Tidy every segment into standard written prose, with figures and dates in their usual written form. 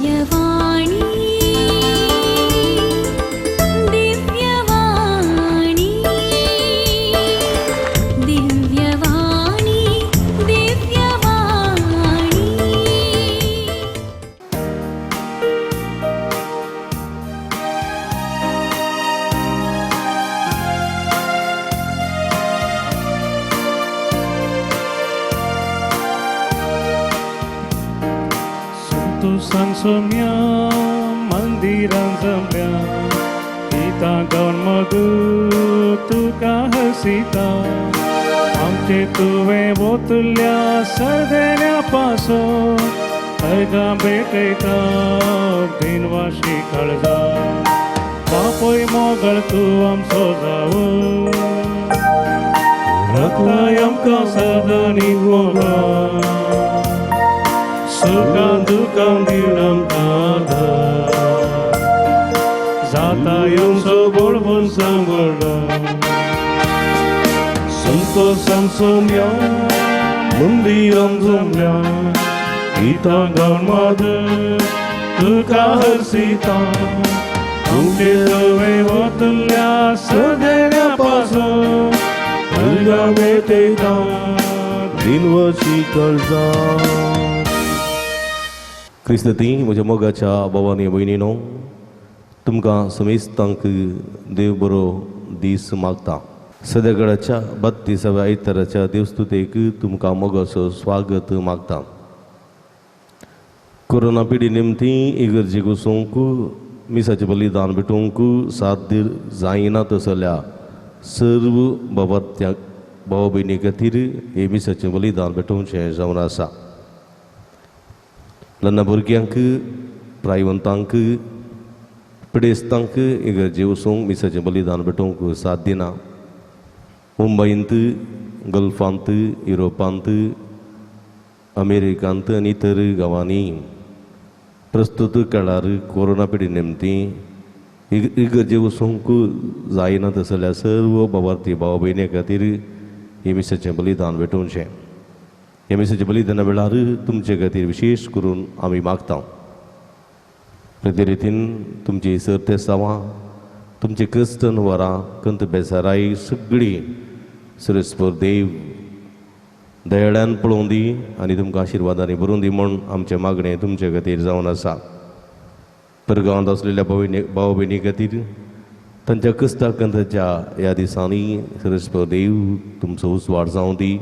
दिव्यवाणी, दिव्यवाणी, दिव्यवाणी, दिव्यवाणी. संतोषान सोम्या मंदिरान जमल्या, गीतां गावन मधू तुका हसिता. आमचे तुवें वोतल्या सरदेण्या पासो, अर्गां भेटयता दिनवाशी काळजा. बापूय मोगळ तूं आमचो जावं, रत्नाय आमकां सदांनी मोगा. सुखां दुखां दिवन आमकां आदार, जाता आमचो बळवंत सांबाळा. संतोषान सोम्या मंदिरान जमल्या, गीतां गावन माधव तुका हरसिता. तुमचे तुवें वतल्या सगळ्या पासो, अर्गां भेटयता दिनवाशी काळजा. क्रिस्ती म्हज्या मोगाच्या भावानी भयणीनो, तुमकां समेस्तांक देव बरो दीस मागता. सद्याकडाच्या 32व्या आयताराच्या देवस्तुतेक तुमकां मोगाचो स्वागत मागता. कोरोना पिडी निमती इगर्जेक वचूंक, मिसाचें बलिदान भेटोवंक साध्य जायना तसल्या सर्व बाबात्या भाव भयणी खातीर हे मिसाचें बलिदान भेटोवचें जावन आसा. ल्हान भुरग्यांक, प्रायवंतांक, पिडेस्तांक इगर्जे वचूंक, मिसाचें बलिदान भेटोवंक साथ दिना. मुंबयंत, गल्फांत, युरोपांत, अमेरिकांत आनी इतर गांवांनी प्रस्तुत काळार कोरोना पिडी निमती इगर्जे वचूंक जायना तसल्या सर्व बाबार्थी भाव भयणी खातीर हे मिसाचें बलिदान भेटोवचें. हे मिसाचें बलिदाना वेळार तुमचे खातीर विशेश करून आमी मागता. प्रति रितीन तुमची सर्तेसांवां, तुमची क्रिस्तन वरां, कंत बेजाराय सगळी सुरेस्पर देव दयाळ्यान पळोवं दी आनी तुमकां आशिर्वादांनी भरून दी म्हूण आमचें मागणें तुमचे खातीर जावन आसा. परगांवांत आसलेल्या भाव भयणी खातीर तांच्या क्रिस्ता कंताच्या ह्या दिसांनी सुरेस्पर देव तुमचो उजवाड जावं दी,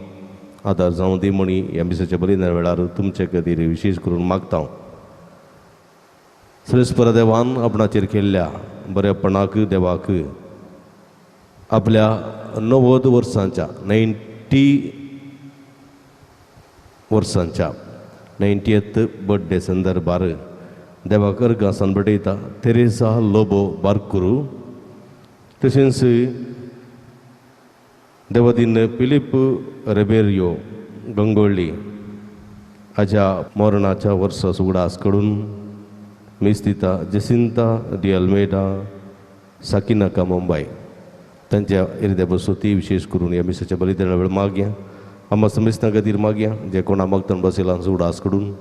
आदार जावं दी म्हणी ह्या मिसाच्या बलिदाना वेळार तुमचे खातीर विशेश करून मागता. सुरेस्पर देवान आपणाचेर केल्ल्या बरेपणाक देवाक आपल्या 90 वर्सांच्या, 90 वर्सांच्या 90th birthday संदर्भार देवाक अर्गां भेटयता तेरेसा लोबो बारकुरू, तशेंच देवादीन फिलीप रेबेरियो गंगोळ्ळी हाज्या मरणाच्या वर्सा उगडास कडून मिस्तिता जसिंता डी अल्मेडा, साकिनाका, मुंबय, तांच्या इर्द्या बसोती विशेश करून ह्या मिसाच्या बलिदाना वेळ मागया. आम्हा समेस्तां खातीर मागया, जे कोणा मागतान बसयलां उगडास कडून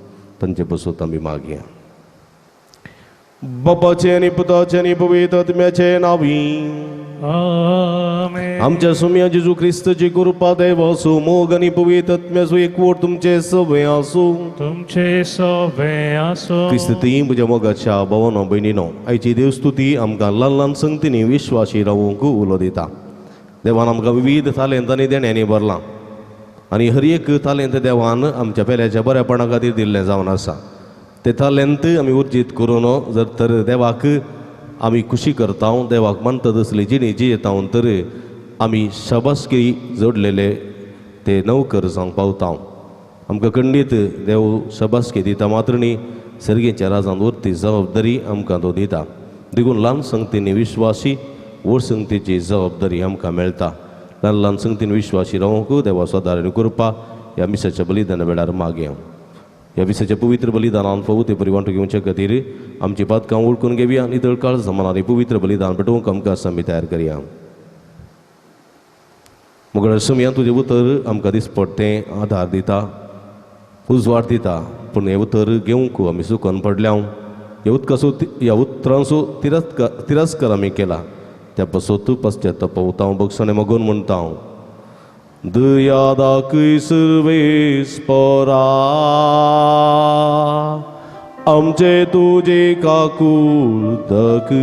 तांचे बसोत आमी मागया. बापाचे आनी पुताचे आनी पवित्र आत्म्याचे नावी. आमेन. आमच्या सुम्या जेजू ख्रिस्ताची कृपा, देवाचो मोग आनी पवित्र आत्म्याचो एकवट तुमचे सगळे आसूं. तुमचे सोबे आसो. क्रिस्ती म्हज्या मोगाच्या भावानो भयणीनो, आयची देवस्तुती आमकां ल्हान ल्हान संगतींनी विश्वासी रावूंक उलो दिता. देवान आमकां विविध तालेंत आनी देण्यांनी भरलां आनी हर एक तालेंत देवान आमच्या पेल्याच्या बऱ्यापणा खातीर दिल्लें जावन आसा. ते तालेंत आमी उर्जीत करून जर तर देवाक आमी खुशी करता, देवाक मानता तसली जिणी जियेता तर आमी शाबासकी जोडलेले ते नवकर जावंक पावता. आमकां खंडीत देव शाबासकी दिता मात्र न्ही, सर्गेच्या राजान वरती जबाबदारी आमकां तो दिता. देखून ल्हान संगतींनी विश्वासी, व्हड संगतीची जबाबदारी आमकां मेळटा. ल्हान ल्हान संगतीन विश्वासी रावंक देवा सदार कृपा ह्या मिसाच्या बलिदाना वेळार मागया. ह्या मिसाच्या पवित्र बलिदानान फावो ते परी वांटो घेवचे खातीर आमची पातकां वळखून घेवया आनी तळकाळ जमानांनी पवित्र बलिदान पेटोवंक आमकां आमी तयार करया. मगळ सुमया, तुजें उतर आमकां दिसपडटें आदार दिता, उजवाड दिता, पूण हें उतर घेवंक आमी चुकोन पडल्या. ह्या उदकाचो ह्या उतरांचो तिरस्कार आमी केला त्या पासत पश्चाताप हांव भोगसणे मागून म्हणटा हांव दया दाखय सर्वेस्परा आमचे तुजे काकूळ दाखय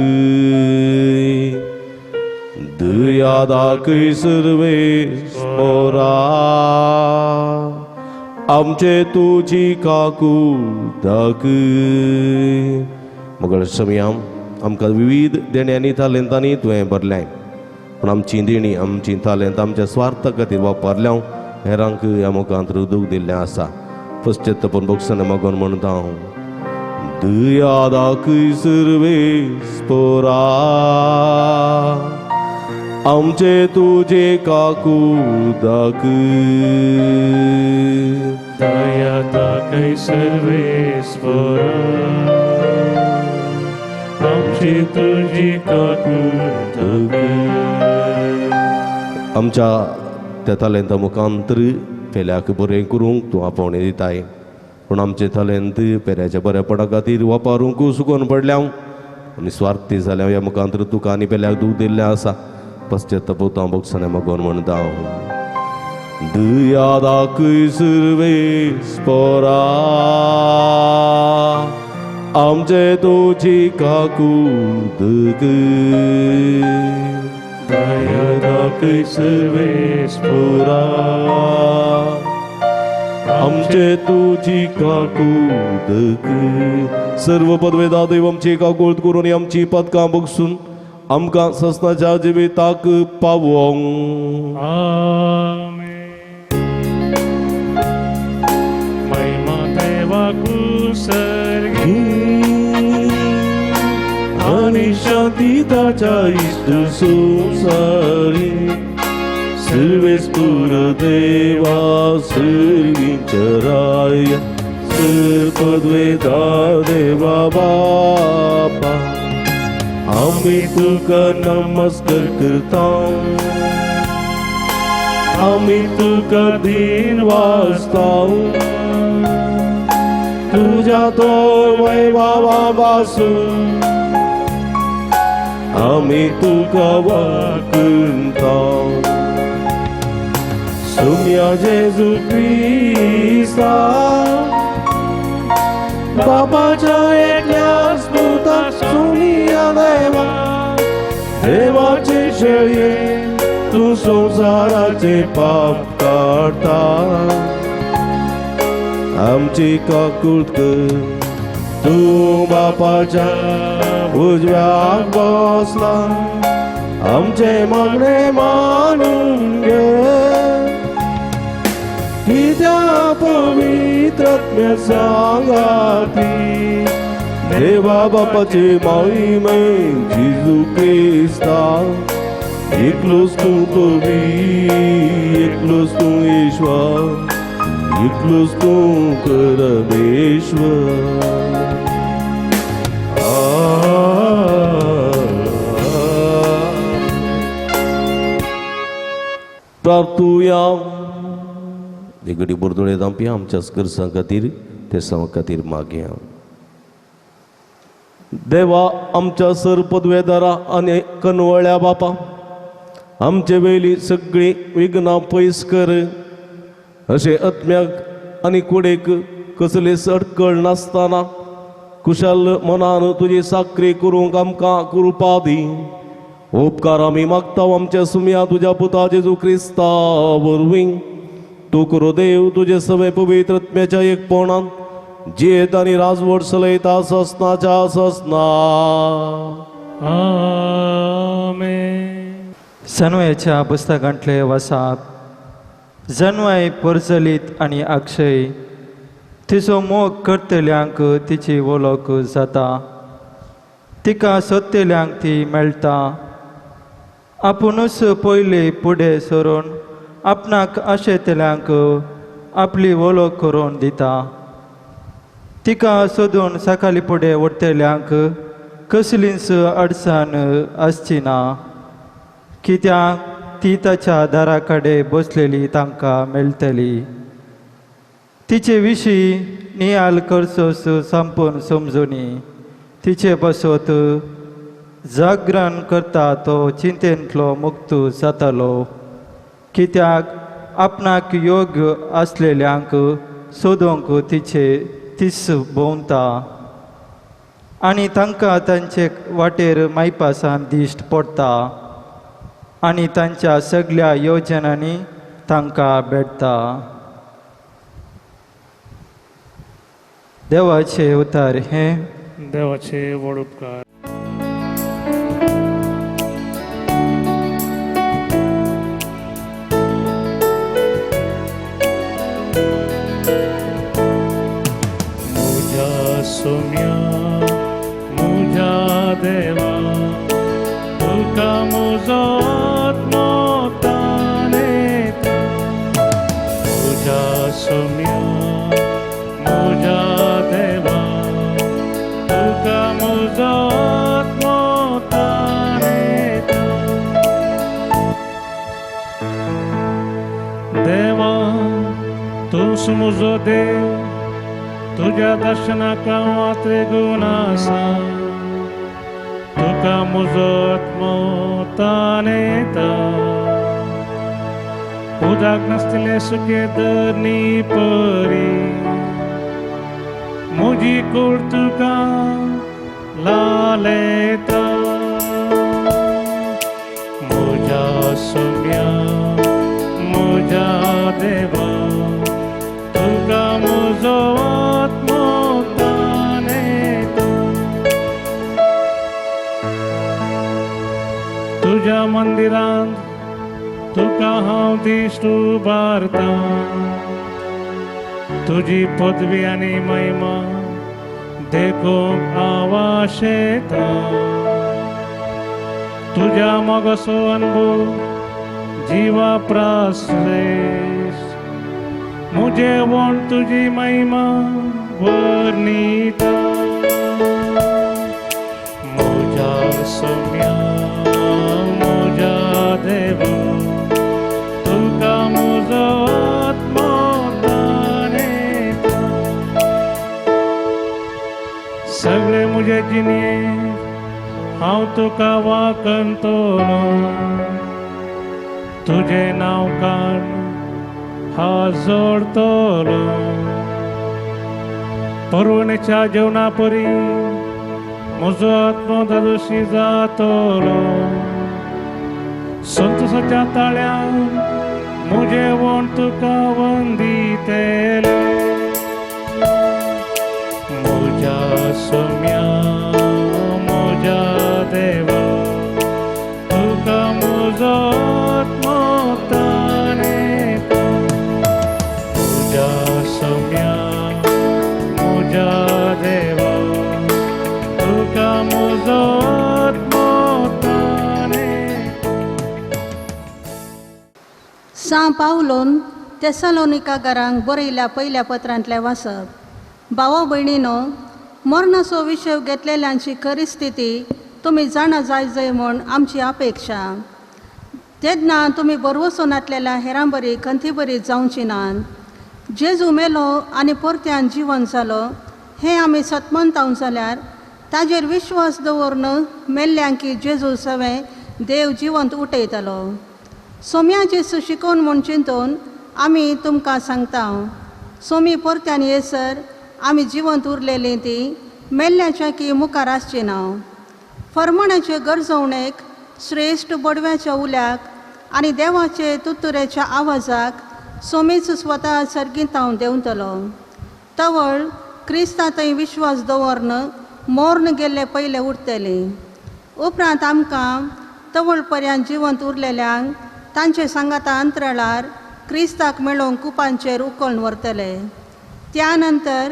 दया दाखय सर्वेस्परा आमचे तुजी काकूळ दाखय. मगळ समयाम आमकां विविध देण्यांनी तालेंतांनी तुवें भरलें पूण आमची देणी आमची तालेंत आमच्या स्वार्था खातीर वापरल्या हेरांक ह्या मुखांत दुख दिल्लें आसा. पश्चातापून भोगसणे मागून म्हणटा हांव दया दाखय सर्वेस्परा आमचे तुजे काकूळ दाखय दया दाखय सर्वेस्परा आमची तुजी काकूळ दाखय. आमच्या त्या तालेंता मुखांतर पेल्याक बरें करूंक तूं आपोवणें दिताय पूण आमचे तालेंत पेल्याच्या बरेपणा खातीर वापरूंक सुकोन पडल्या आनी स्वार्थी जाल्या ह्या मुखांतर तुका आनी पेल्याक दूख दिल्लें आसा. पश्चाताप हांव भोगसणे मागून म्हणटा दया दाखय सर्वेस्परा आमचे तुजी काकूळ दाखय दया दाखय सर्वेस्परा आमचे तुजी काकूळ दाखय. सर्व पदवेदा देव आमची काकूळ करून आमची पदकां बगसून आमकां ससनाच्या जिविताक पावोंक. आमेन. महिमा देवाकू सर्गी आनी शांती ताच्या इश्ट संवसारी सर्वेस्पूर देवा सर्गींच्या राय सर पदवेदा देवा बापा आमी तुका नमस्कार करता आमी तुका धीर वाचता तुज्या तो वैभावा पासून आमी तुका वाकता. सुम्या जेजू क्रिस्ता बापाच्या एकल्याच पुता सोनिया देवा देवाचे शेळये तूं संवसाराचे पाप काडटा आमची काकूळ कर. तूं बापाच्या उजव्याक बसला आमचे मागणे मानून घे कित्या पवित्र सांगाती देवा बापाचे माईमे जेजू क्रिस्ता एकलोच तूं कवी एकलोच तूं ईश्वर एकलोच तूं परमेश्वर. प्रार्थुया. घडी बोरदोळे दामपी आमच्याच गरजां खातीर ते सां खातीर मागया. देवा आमच्या सर पदवेदारा आनी कनवळ्या बापा आमचे वयली सगळीं विघ्नां पयस कर अशें आत्म्याक आनी कुडेक कसलीच अडकळ नासतना कुशल मनान तुजी साकरी करूंक आमकां कृपा दी. उपकार आमी मागता आमच्या सुमया तुज्या पुता जेजू क्रिस्ता वरवीं. तूं करो देव तुजे सवे पवित्र आत्म्याच्या एकपणान जियेत आनी राजवट चलयता ससनाच्या ससना. आमेन. सनवयाच्या पुस्तकांतले वसाप जनवाय परजलीत आनी अक्षय तिचो मोग करतल्यांक तिची वळख जाता तिका सोदतल्यांक ती मेळटा. आपुणूच पयली फुडें सरून आपणाक आशेतल्यांक आपली वळख करून दिता. तिका सोदून सकाळी फुडें वडटल्यांक कसलीच अडचण आसची ना कित्याक ती ताच्या दारा कडेन बसलेली तांकां मेळटली. तिचे विशीं नियाळ करचोस संपूर्ण समजुनी तिचे बसत जागरण करता तो चिंतेंतलो मुक्त जातालो, कित्याक आपणाक योग्य आसलेल्यांक सोदूंक तिचे तीस भोंवता आनी तांकां तांचे वाटेर मायपासान दिश्ट पडटा आनी तांच्या सगळ्या योजनांनी तांकां भेटता। देवाचे उतार हें। देवाचे व्हड उपकार। मुझा सोम्या मुझा देवा तुका मुजो आत्मो तानेता। मुझा सोम्या मुझा देवा तुका मुजो आत्मो तानेता। देवा तूंच मुजो देव, तुज्या दर्शनाक हांव आत्रेगून आसा। तुका मुजो आत्मो तानेता। उदक नासतलें सुके धरणी परी मुजी कूड तुका लालेता। मुजा सोम्या मुजा देवा तुका मुजो आत्मो तानेता। तुज्या मंदिरांत तुका हांव दिश्ट उबारता। तुजी पदवी आनी महिमा देखूंक आवाशेता। तुज्या मोगाचो अनुभव जिवा प्राश्रेश मुजे वण तुजी महिमा वर्णिता। मुजा सोम्या मुजा देवा तुका मुजो आत्मो तानेता। सगळे मुजे जिणये हांव तुका वाकंतलो। तुजें नांव काड हात जोडतलो। परवणेच्या जेवणा परी म्हजो आत्मो धादोशी जातलो। संतोषाच्या ताळ्यान मुजे वण तुका वंदितले। मुजा सोम्या मुजा देवा तुका मुजो आत्मो तानेता। मुजा सोम्या मुजा देवा तुका मुजो आत्मो तानेता। सां पावलोन तेसलोनिकागारांक बरयल्या पयल्या पत्रांतलें वाचप। भावा भयणीनो, मरणाचो विशय घेतलेल्यांची खरी स्थिती तुमी जाणा जाय जाय म्हूण आमची अपेक्षा। तेन्ना तुमी बरवसो नातलेल्या हेरां बरी खंती बरी जावची नात। जेजू मेलो आनी परत्यान जिवन जालो हें आमी सतमंताव जाल्यार ताजेर विश्वास दवरून मेल्ल्यांकी जेजू सवें देव जिवंत उठयतलो। सोम्या जेजू शिकोवन म्हूण चिंतून आमी तुमकां सांगता, सोमी परत्यान येसर आमी जिवंत उरलेलीं ती मेल्ल्याच्या की मुखार आसची ना। फर्माणाचे गरजवणेक, श्रेश्ठ बडव्याच्या उल्याक आनी देवाचे तुतुरेच्या आवाजाक सोमीच स्वता सर्गींत देंवतलो। तवळ क्रिस्ता थंय विश्वास दवरन मोर्न गेल्ले पयले उरतले। उपरांत आमकां तवळ पर्यंत जिवंत उरलेल्यांक तांचे सांगाता अंतराळार क्रिस्ताक मेळोवंक कुपांचेर उकळून व्हरतले। त्या नंतर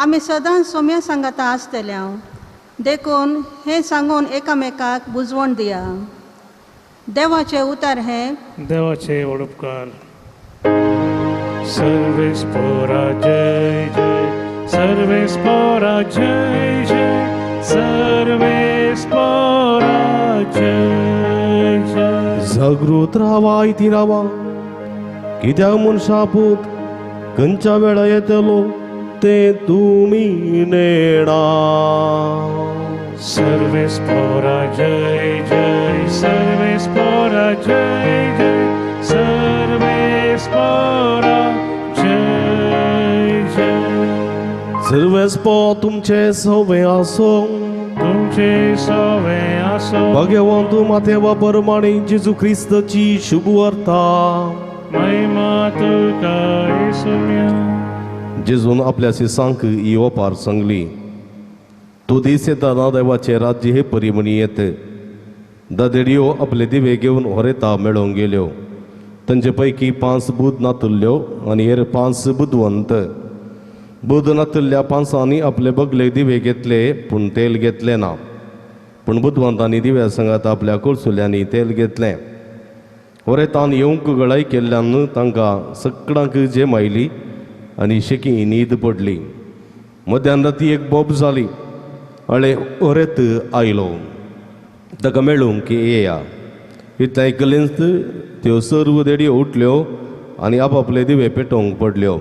आमी सदांच सोम्या सांगाता आसतले। देखून हें सांगून एकामेकाक बुजवण दिया। देवाचे उतार हें। देवाचे व्हड उपकार। सर्वेस्पोरा जय जय, सर्वेस्पोरा जय जय, सर्वेस्पोरा जय जय। जागृत रावा इती रावा, कित्याक मनशा पूत खंयच्या वेळा येतलो तें तुमी नेणा। सर्वेस्पोरा जय जय, सर्वेस्पोरा जय जय, सर्वेस्पोरा जय जय. सर्वेस्पो तुमचे सवे आसो. तुमचे सवे आसो. भाग्यवंत माते परमाणे जेजू क्रिस्ताची शुभ वार्ता. महिमा तुका येसुम्या. जेजून आपल्या शिसांक ही ओपार सांगली. तो दीस येताना देवाचें राज्य हे परी म्हणी येत. दादेडयो आपले दिवे घेवन होरेता मेळोवंक गेल्यो. तांचे पैकी 5 बुद नातुल्ल्यो आनी हेर 5 बुदवंत. बुद नातुल्ल्या 5 आपले बगले दिवे घेतले पूण तेल घेतलें ना. पूण बुदवंतांनी दिव्या सांगात आपल्या कोळसुल्यांनी तेल घेतलें. होरेतान येवंक गळाय केल्ल्यान तांकां सगळ्यांक जेम आयली आनी शेकी न्हीद पडली. मध्यान राती एक बोब जाली. अळे होरेत आयलो ताका मेळूंक येया. इतलें आयकलेंच त्यो सर्व देडयो उठल्यो आनी आपापले दिवे पेटोवंक पडल्यो.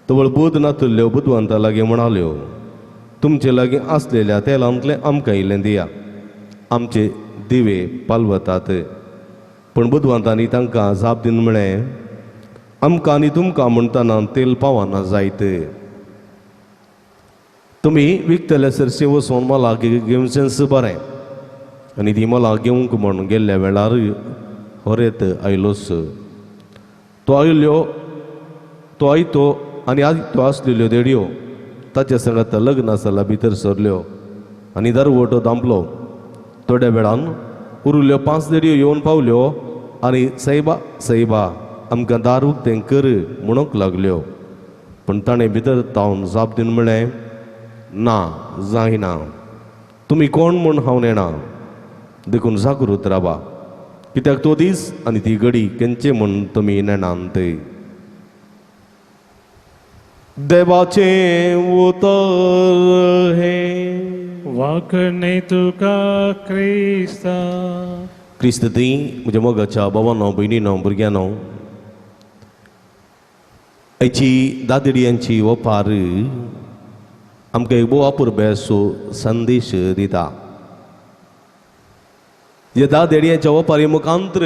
तवळ बुद नातुल्ल्यो बुदवंता लागीं म्हणाल्यो, तुमचे लागीं आसलेल्या तेलांतलें आमकां इल्लें दिया, आमचे दिवे पालवतात. पूण बुदवंतांनी तांकां जाप दिवन म्हळें, आमकां आनी तुमकां म्हणटना तेल पावना जायत. तुमी विकतले सरशी वचून मला घेवचेंच बरें. आनी ती मला घेवंक म्हूण गेल्ल्या वेळार होरेत आयलोच. तो आयल्यो तो आयतो आनी आयतो आसलेल्यो देडयो ताच्या सांगात लग्न आसला भितर सरल्यो आनी दरवटो दांपलो. थोड्या वेळान उरिल्ल्यो 5 देडयो येवन पावल्यो आनी सैबा सैबा आमकां दार उक्तें कर म्हणूंक लागल्यो. पूण ताणें भितर तावन जाप दिवन म्हळें, ना जायना, तुमी कोण म्हूण हांव नेणा. देखून जागृत रावा, कित्याक तो दीस आनी ती घडी केंचे म्हूण तुमी नेणांत. देवाचें उतर हें. वाकणे तुका क्रिस्ता. क्रिस्त ती म्हज्या मोगाच्या बाबानो भयणीनो भुरग्यानो, आयची दादडियांची ओपार आमकां एक भोव अपुरबायेचो संदेश दिता. ह्या दादेडयांच्या ओपारी मुखांतर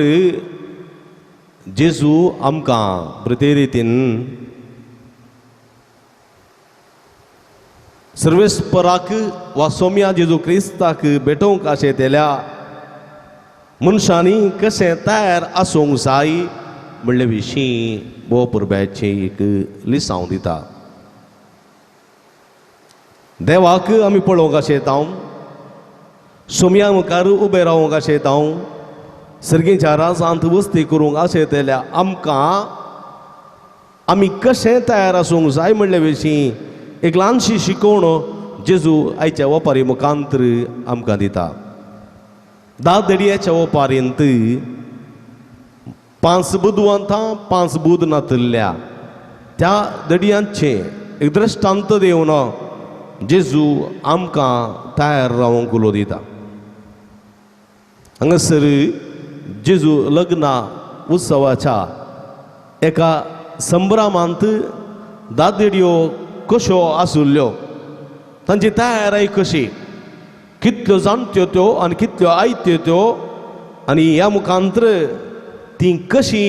जेजू आमकां प्रते रितीन सर्वेस्पराक वा सोम्या जेजू क्रिस्ताक भेटोवंक आशेतल्या मनशांनी कशें तयार आसूंक जाय म्हणले विशीं भोव अपुरबायेचें एक लिसांव दिता. देवाक आमी पळोवंक आशेता, सोम्या मुखार उबें रावंक आशेता, सर्गीच्या राजांत वस्ती करूंक आशेतल्या आमकां आमी कशें तयार आसूंक जाय म्हणले विशीं एक ल्हानशी शिकवण जेजू आयच्या ओपारी मुखांतर आमकां दिता. दादडियाच्या ओपारींत 5 बुदवंतां 5 बुद नातुल्ल्या त्या दडियांचें एक दृश्टांत दिवन जेजू आमकां तयार रावंक उलो दिता. हांगासर जेजू लग्ना उत्सवाच्या एका संभ्रमांत दादडियो कश्यो आसुल्ल्यो, तांची तयाराय कशी, कितल्यो जाणट्यो त्यो आनी कितल्यो आयत्यो त्यो आनी ह्या मुखांतर ती कशी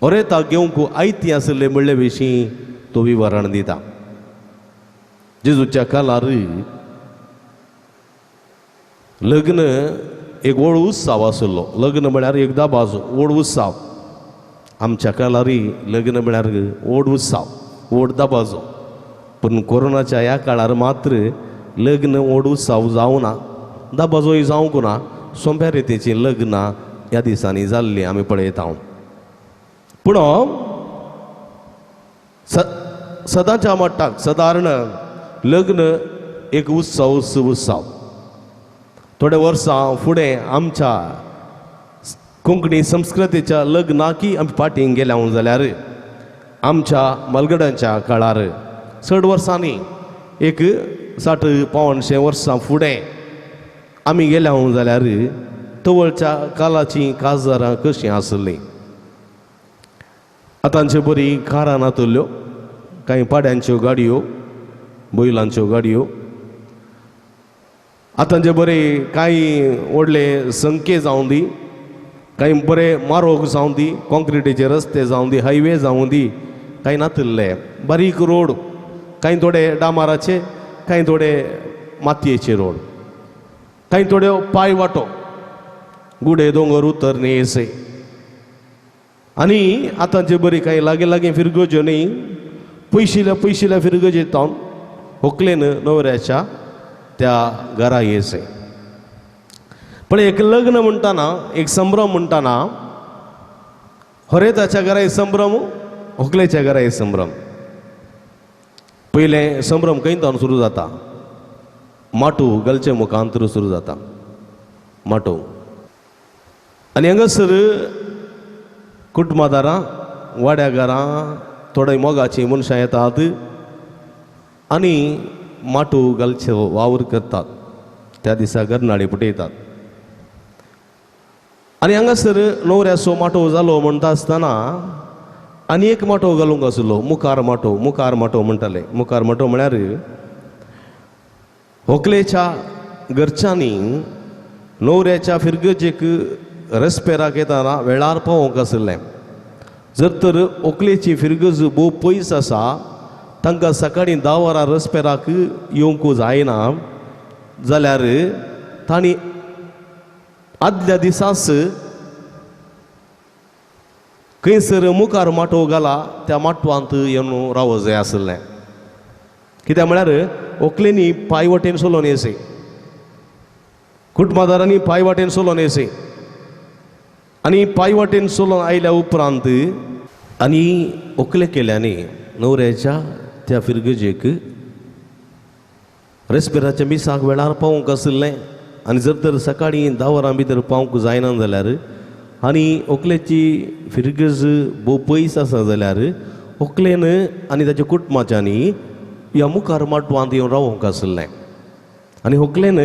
ओरेता घेवंक आयती आसले म्हणले विशीं तो विवरण दिता. जेजूच्या काळार लग्न एक व्हड उत्सव आशिल्लो. लग्न म्हळ्यार एक दबाजो, व्हड उत्सव. आमच्या काळारय लग्न म्हळ्यार व्हड उत्सव, व्हड दबाजो. पूण कोरोनाच्या ह्या काळार मात्र लग्न व्हड उत्सव जावना, दबाजोय जावंक ना. सोंप्या रितीचीं लग्नां ह्या दिसांनी जाल्लीं आमी पळयता. पूण सदांच्या मट्टाक सदारण लग्न एक उत्सव उत्सव. थोड्या वर्सां फुडें आमच्या कोंकणी संस्कृतीच्या लग्नाकी आमी फाटीं गेल्या जाल्यार आमच्या मलगडांच्या काळार चड वर्सांनी एक 60-65 वर्सां फुडें आमी गेल्या जाल्यार तवळच्या काळाचीं काजारां कशीं आसलीं. आतांचे बरीं कारां नातल्यो, कांय पाड्यांच्यो गाडयो, बैलांच्यो गाडयो. आतां जे बरे कांय व्हडले संके जावं दी, कांय बरे मारोग जावं दी, कॉन्क्रिटीचे रस्ते जावं दी, हायवे जावं दी, कांय नातिल्ले बारीक रोड, कांय थोडे डामाराचे, कांय थोडे मातयेचे रोड, कांय थोड्यो पांय वाटो, गुडे दोंगर उतरणे असे. आनी आतांचे बरी कांय लागीं लागीं फिरगज्यो न्ही, पयशिल्या पयशिल्या फिरगजेत तावन होकलेन न्हवऱ्याच्या त्या घरा येसे. पण एक लग्न म्हणटाना, एक संभ्रम म्हणटाना, होरेताच्या घरा एक संभ्रम, होकलेच्या घरा एक संभ्रम. पयलें संभ्रम खंय तावन सुरू जाता? माटू घालचे मुखांतर सुरू जाता माटो. आनी हांगासर कुटुंबादारां वाड्या घरां थोडे मोगाचीं मनशां येतात आनी माटू घालचो वावर करतात. त्या दिसा गरनाळी पुटयतात. आनी हांगासर न्हवऱ्याचो माटोव जालो म्हणटा आसतना आनी एक माटोव घालूंक आसलो, मुखार माटोव. मुखार माटोव म्हणटाले. मुखार माटोव म्हळ्यार व्हंकलेच्या घरच्यांनी न्हवऱ्याच्या फिरगजेक रेस्पेराक येताना वेळार पावोवंक आशिल्लें. जर तर व्हंकलेची फिरगज भोव पयस आसा, तांकां सकाळीं 10 वरां रेस्पेराक येवंक जायना जाल्यार तांणी आदल्या दिसाच खंयसर मुखार माटोव घाला त्या माटवांत येवन रावो जाय आशिल्लें. कित्याक म्हळ्यार व्हंकलेनी पांय वटेन चलोवन येसे, कुटुंबादारांनी पांय वाटेन चलोवन येसे. आनी पांय वाटेन चलोवन आयल्या उपरांत आनी व्हंकले केल्यांनी न्हवऱ्याच्या त्या फिरगजेक रेस्पेराच्या मिसाक वेळार पावोवंक आशिल्लें. आनी जर तर सकाळीं 10 वरां भितर पावंक जायना जाल्यार आनी व्हंकलेची फिरगज भोव पयस आसा जाल्यार व्हंकलेन आनी ताच्या कुटुंबाच्यांनी ह्या मुखार माटवांत येवन रावोवंक आशिल्लें. आनी व्हंकलेन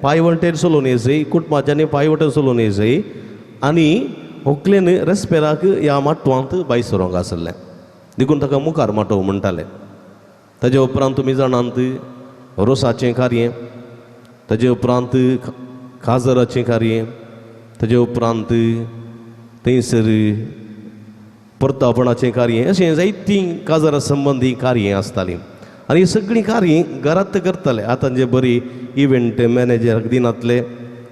पांय वटेन चलोवन येजय, कुटुंबाच्यांनी पांय वटेन चलोवन येजय आनी व्हंकलेन रेस्पेराक ह्या माटवांत भायर सरोंक आशिल्लें. देखून ताका मुखार माटोव म्हणटाले. ताजे उपरांत तुमी जाणात रोसाचें कार्य, ताजे उपरांत काजराचें कार्य, ताजे उपरांत थंयसर परतापणाचें कार्य, अशें जायतीं काजरा संबंदी कार्यां आसतालीं. आनी सगळीं कार्यां घरांत करताले. आतां जे बरी इव्हेंट मॅनेजराक दिनातले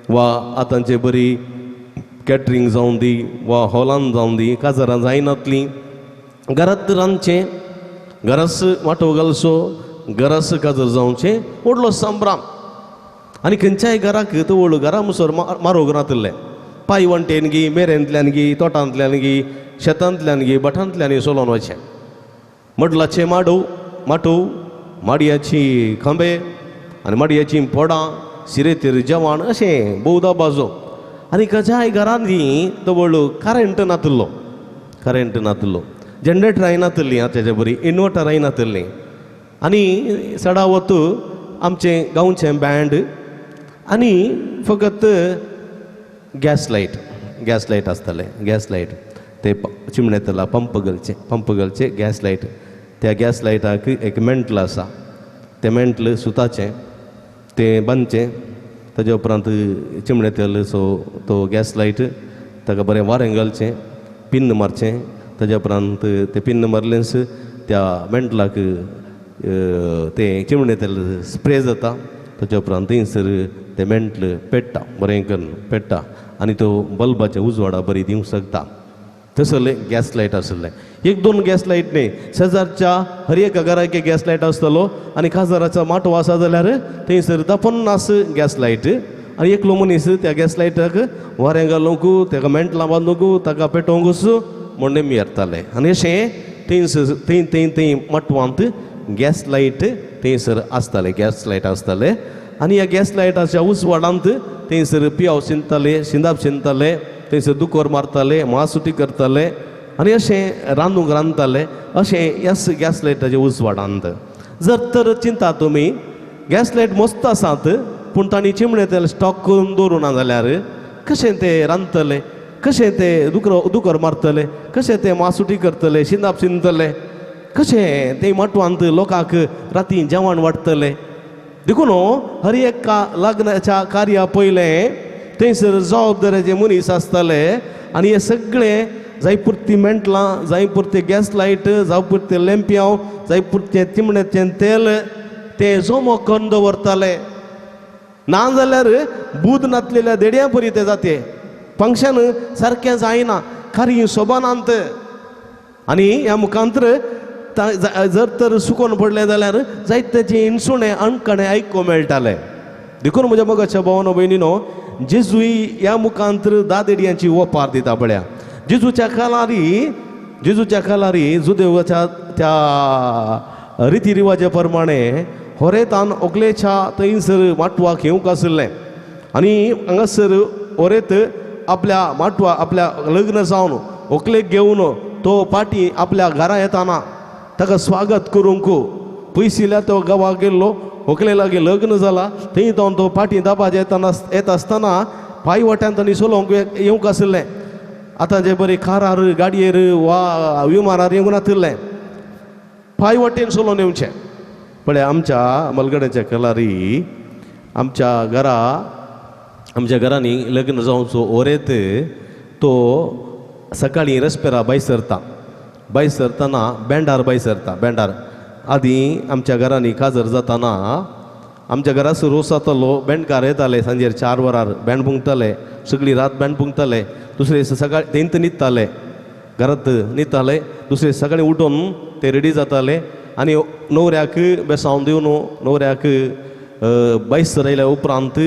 वा आतांचे बरी कॅटरींग जावं दी वा हॉलान जावं दी, काजरां जायनातलीं, घरांत रांदचें, घरास वांटो घालचो, घरास काजर जावचें, व्हडलो संभ्राम. आनी खंयच्याय घराक तवळ घरा मुसर मारोग नातिल्लें. पांय वणटेन गी, मेरेंतल्यान गी, तोटांतल्यान गी, शेतांतल्यान गी, भाटांतल्यान चलोवन वचचें. मडलाचें माडो माटोव, माडयाची खांबे आनी माडयाचीं पोडां, सिरेतीर जेवण, अशें भोवदा बाजो. आनी खंयच्याय घरांनी तवळ करंट नातिल्लो, करंट नातिल्लो, जनरेटरांय नातिल्लीं, आतांचे बरी इन्वर्टरांय नातिल्लीं. आनी सडावत आमचें गांवचें बँड आनी फकत गॅस लायट, गॅस लायट आसतालें. गॅस लायट ते चिमणेतला पंप घालचें, पंप घालचें गॅस लायट. त्या गॅस लायटाक एक मेंटल आसा, तें मेंटल सुताचें, तें बांदचें. ताजे उपरांत चिमणे तेल सो तो गॅस लायट ताका बरें वारें घालचें, पिन्न मारचें. ताज्या उपरांत तें पिन्न मारलेंच त्या मेंटलाक तें चिमणे तेल स्प्रे जाता. ताज्या उपरांत थंयसर तें मेंटल पेट्टा, बरें करून पेट्टा आनी तो बल्बाच्या उजवाडा बरी दिवंक शकता. तसले गॅस लायट आशिल्लें. एक दोन गॅस लायट न्ही, शेजारच्या हर एका घराक एक गॅस लायट आसतलो. आनी काजाराचो माटो आसा जाल्यार थंयसर 10-50 गॅस लायट. आनी एकलो मनीस त्या गॅस लायटाक वारें घालूंक, ताका मेंटलां बांदूंक, ताका पेटोवंकूच म्हूण नेमी येताले. आनी अशें थंयसर थंय थंय थंय माटवांत गॅस लायट थंयसर आसताले, गॅस लायट आसताले. आनी ह्या गॅस लायटाच्या उजवाडांत थंयसर पियाव शिंदताले, शिंदाप शिंदताले, थंयसर दुकोर मारताले, मासुटी करताले आनी अशें रांदूंक रांदताले, अशें ह्याच गॅस लायटाच्या उजवाडांत. जर तर चिंता तुमी गॅस लायट मस्त आसात पूण तांणी चिमणे तेल स्टॉक करून दवरूं ना जाल्यार कशें ते रांदतले, कशें ते दुकर मारतले, कशें ते मासुटी करतले, शिंदाप शिंदतले, कशें ते माटवांत लोकांक राती जेवण वाडटले. देखून हर एका लग्नाच्या कार्या पयलें थंयसर जबाबदाराचे मनीस आसताले आनी हे सगळे जाय पुरती मेंटलां, जाय पुरते गॅस लायट, जाय पुरते लेंप्यांव, जाय पुरतें तिमण्याचें तेल ते जमो करून दवरताले. ना जाल्यार बूद नातलेल्या देड्यां परी ते जाते फंक्शन सारकें जायना, कार्य सोबानात. आनी ह्या मुखांतर जर तर सुकोन पडलें जाल्यार जायते इनसुणें अणकणें आयकूंक मेळटालें. देखून म्हज्या मोगाच्या भावानो भयणीनो, जेजूय ह्या मुखांतर दादेडयांची ओपार दिता पळया. जेजूच्या कालारी जुदेवाच्या त्या रिती रिवाजा प्रमाणे होरेतान ओकलेच्या थंयसर माटवाक येवंक आशिल्लें आनी हांगासर होरेत आपल्या माटवा आपल्या लग्न जावन ओकलेक घेवन तो पाटी आपल्या घरा येताना ताका स्वागत करूंक पयसिल्ल्या तो गांवाक गेल्लो, व्हंकले लागीं लग्न जाला, थंय जावन तो पाटी दाबाज येताना येता आसतना पांय वाट्यान तांणी चलोवंक येवंक आशिल्लें. आतां जे बरें कारार गाडयेर वा विमानार येवंक नातिल्लें, पांय वाटेन चलोवन येवचें. पळय आमच्या मलगड्याच्या कलारी आमच्या घरा आमच्या घरांनी लग्न जावचो ओरेत तो सकाळीं रस्पेरा भायर सरता, भायर सरतना बँडार भायर सरता. बँडार आदीं आमच्या घरांनी काजर जाताना आमच्या घरा रोस जातालो, बँडकार येताले सांजेर 4 वरार बँड फुंकताले, सगळी रात बँड फुंकताले. दुसरे सकाळी तेंत न्हिदताले, घरांत न्हिदताले. दुसरे सकाळीं उठून ते रेडी जाताले आनी न्हवऱ्याक बेसावन दिवन न्हवऱ्याक भायर सरयल्या उपरांत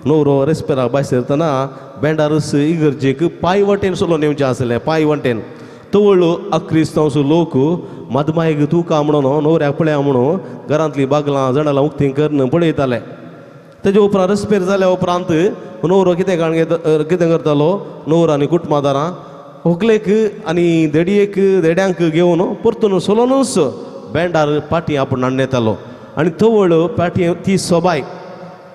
न्हवरो रेस्पेराक भायर सरतना बँडारच इगर्जेक पांय वाटेन चलोवन येवचें आसलें. पांय वाटेन तवळ अक्रिस्तांव लोक मदमायक तुका म्हणून न्हवऱ्याक पळया म्हणून घरांतलीं बागलां जणालां उक्तीं करून पळयताले. तेजे उपरांत रस्पेर जाल्या उपरांत न्हवरो कितें काण कितें करतालो, न्हवरो आनी कुटुंबादारां व्हंकलेक आनी देडयेक देड्यांक घेवन परतून चलोनूच बँडार पाटी आपूण हाडून येतालो. आनी तवळ पाटी ती सोबाय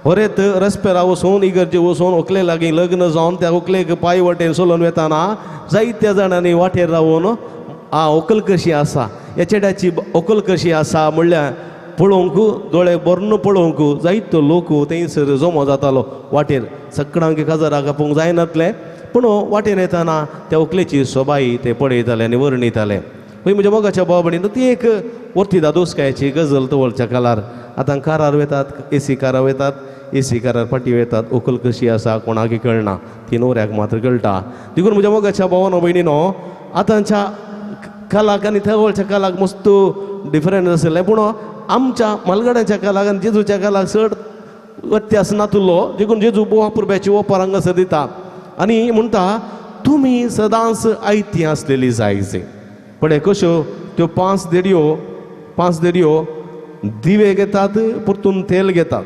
होरेत रस्पेरा वचून इगर्जे वचून व्हंकले लागीं लग्न जावन त्या व्हंकलेक पांय वाटेन चलोवन वेताना जायत्या जाणांनी वाटेर रावन आ व्हंकल कशी आसा, ह्या चेड्याची व्हंकल कशी आसा म्हणल्यार पळोवंक दोळे भरून पळोवंक जायतो लोक थंयसर जमो जातालो वाटेर. सगळ्यांक काजराक आपोवंक जायनातलें, पूण वाटेर येताना त्या व्हंकलेची सोबाई ते पळयताले आनी वर्णिताले. मागीर म्हज्या मोगाच्या भाव भयणीन ती एक वर्ती दादोसकायेची गजल तवळच्या कालार. आतां कारार वेतात, एसी कारार वेतात, एसी कारार फाटी वेतात, व्हंकल कशी आसा कोणाकय कळना, ती न्हवऱ्याक मात्र कळटा. देखून म्हज्या मोगाच्या भावानो भयणीनो, आतांच्या कालाक आनी तवळच्या कालाक मस्त डिफरंट आशिल्लें, पूण आमच्या मालगड्याच्या कालाक आनी जेजूच्या कालाक चड व्यत्यास नातुल्लो. देखून जेजू भोव अपुरब्याची ओपार हांगासर दिता आनी म्हणटा तुमी सदांच आयती आसलेली जाय. पळय कश्यो त्यो 5 देडयो दिवे घेतात, परतून तेल घेतात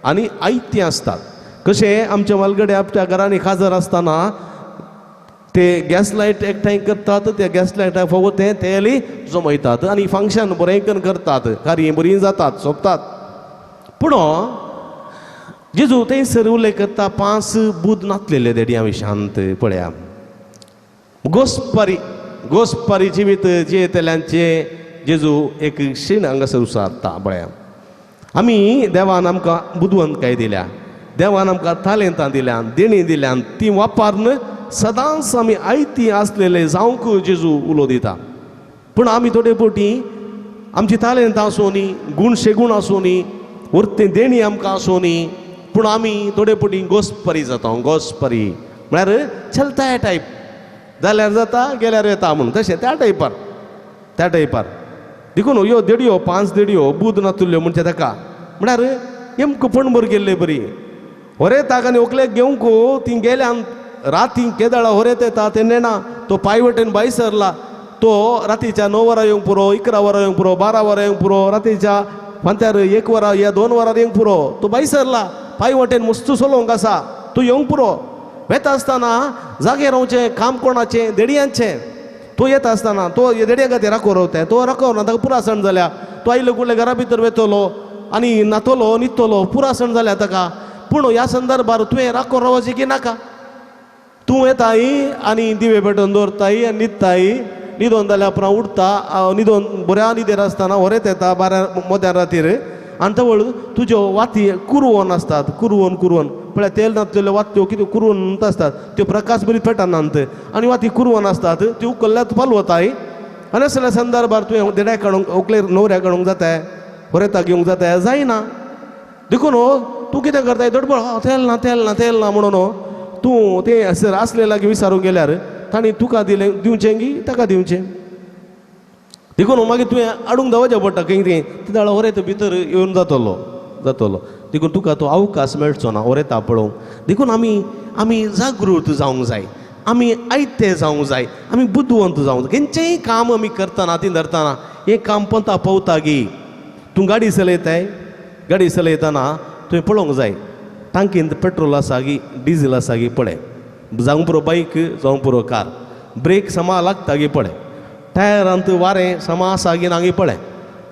आनी आयती आसतात. कशें आमच्या मालगडे आपल्या घरांनी काजर आसतना ते गॅस लायट एकठांय करतात, त्या गॅस लायटाक फावो तें तेलय जमयतात आनी फंक्शन बरें करून करतात, कार्य बरीं जातात, सोंपतात. पूण जेजू थंयसर उल्लेख करता 5 बूद नातलेले देडयां विशांत. पळया गोसपारी जिवीत जियेतल्यांचे जेजू एक शीण हांगासर उसारता. पळया आमी देवान आमकां बुदवंतकाय दिल्या, देवान आमकां तालेंतां दिल्यान, देणी दिल्यान, ती वापरून सदांच आमी आयती आसलेले जावंक जेजू उलो दिता. पूण आमी थोडे फावटी आमची तालेंतां आसूं, गूण शेगूण आसूं, वर्तें देणी आमकां आसूं, पूण आमी थोडे फावटी गोसपरी जाता. गोसपरी म्हळ्यार चलता टायप, जाल्यार जाता गेल्यार येता म्हणून तशें त्या टायपार त्या टायपार. देखून ह्यो देडयो 5 देडयो बूद नातुल्ल्यो म्हणजे ताका म्हळ्यार नेमको पणभर गेल्ले बरी होरेताक आनी व्हंकलेक घेवंक ती गेल्यान राती केदळा होरेत येता तें नेणा. तो पांय वटेन भायर सरला, तो रातीच्या 9 वरां येवंक पुरो, 11 वरां येवंक पुरो, 12 वरां येवंक पुरो, रातीच्या फांत्यार 1 वरां या 2 वरां येवंक पुरो. तो भायर सरला, पांय वटेन मस्त चलोवंक आसा, तूं येवंक पुरो. वेता आसतना जागेर रावचें काम कोणाचें, देडयांचें. तो येता आसतना तो देडयां खातीर राखो रावता, तो राखो ना, ताका पुरासण जाल्या. तो आयलो कुडले घरा भितर वेतलो आनी न्हातलो न्हिदतलो, पुरासण जाल्या ताका. पूण ह्या संदर्भार तुवें राखो रावचें की नाका? तूं येताय आनी दिवे पेटोवन दवरताय आनी न्हिदताय. न्हिदोन जाल्या उपरांत उठता, न्हिदोन बऱ्या न्हिदेर आसतना होरेत येता 12 मध्यान रातीर आनी तवळ तुज्यो वाती कुरवोन आसतात, कुरवोन कुरवोन पळय तेल नासलेल्यो वात्यो कितें कुरवोन आसतात त्यो प्रकाश बरी पेटनात आनी वाती कुरवोन आसतात त्यो उखल्ल्यात पालवताय. आनी असल्या संदर्भार तुवें देड्याक काडूंक ओकलेर न्हवऱ्याक काडूंक जाता, होरेताक घेवंक जाता, जायना. देखून तूं कितें करताय दडबड तेल ना तेल ना तेल ना म्हणून तूं तें आसले लागीं विचारूंक गेल्यार तांणी तुका दिलें दिवचें की ताका दिवचें. देखून मागीर तुवें हाडूंक धांवचें पडटा खंय तें तितलो होरेत भितर येवन जातलो जातलो. देखून तुका तो अवकाश मेळचो ना होरेता पळोवंक. देखून आमी आमी जागृत जावंक जाय, आमी आयते जावंक जाय, आमी बुदवंत जावंक जाय. खंयचेंय काम आमी करतना ती धरतना हें काम पंता पवता गी. तूं गाडी चलयताय, गाडी चलयतना तुवें पळोवंक जाय टांकींत पेट्रोल आसा गी डिझल आसा गी पळय, जावं पुरो बायक जावं पुरो कार, ब्रेक समा लागता गी पळय, टायरांत वारें समा आसा गी ना गी पळय,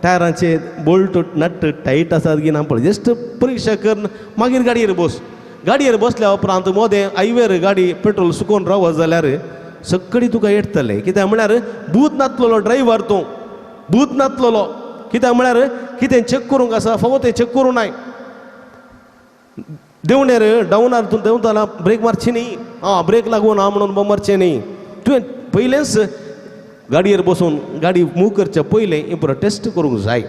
टायरांचे बोल्ट नट टायट आसात गी ना पळय, जस्ट परिक्षा कर मागीर गाडयेर बस. गाडयेर बसल्या उपरांत मोदें हायवेर गाडी पेट्रोल सुकोवन रावत जाल्यार सगळी तुका येतलें. कित्याक म्हळ्यार भूत नातलेलो ड्रायव्हर तूं, भूत नातलेलो. कित्याक म्हळ्यार कितें चॅक करूंक आसा फावो तें चॅक करूं नाय. देंवणेर डावनार तूं देंवतना ब्रेक मारची न्ही, आं ब्रेक लागून ना म्हणून मारचें न्ही. तुवें पयलेंच गाडयेर बसून गाडी मूव करचे पयलें हें पुरो टेस्ट करूंक जाय.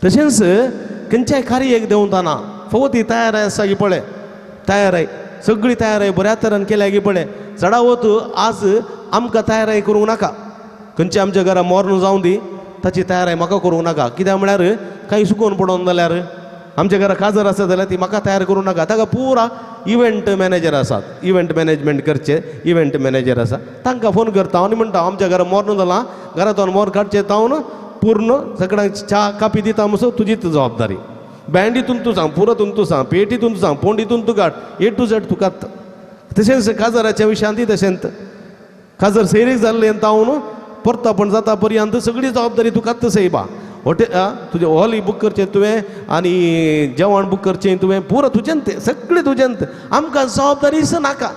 तशेंच खंयच्याय कार्याक देंवतना फावो ती तयार आसा गी पळय, तयाराय सगळी तयाराय बऱ्या तरान केल्या गी पळय. चडावत आज आमकां तयाराय करूंक नाका, खंयच्या आमच्या घरा मोर्न जावं दी ताची तयाराय म्हाका करूंक नाका. कित्याक म्हळ्यार कांय सुकोवन पडोन जाल्यार आमच्या घरा काजर आसा जाल्यार ती म्हाका तयार करूं नाका. ताका पुरा इव्हेंट मॅनेजर आसात, इव्हेंट मॅनेजमेंट करचे इव्हेंट मॅनेजर आसा, तांकां फोन करता आनी म्हणटा आमच्या घरा मोर्न जालां, घरांतल्यान मोर काडचें तावन पूर्ण सगळ्यांक च्या कापी दिता म्हणसर तुजीच जबाबदारी. बँडीतून तूं सांग, पुरतून तूं सांग, पेटीतून तूं सांग, पोंडीतून तूं काड, ए टू झेड तुका. तशेंच काजराच्या विशयांतूय तशेंच काजर सैरीक जाल्लें तावन परतापण जाता पर्यंत सगळी जबाबदारी तुकाच सैबा. हॉटेल तुजें हॉल बूक करचें तुवें आनी जेवण बूक करचें तुवें, पुरो तुजें तें सगळें तुजें. आमकां जबाबदारीच नाका,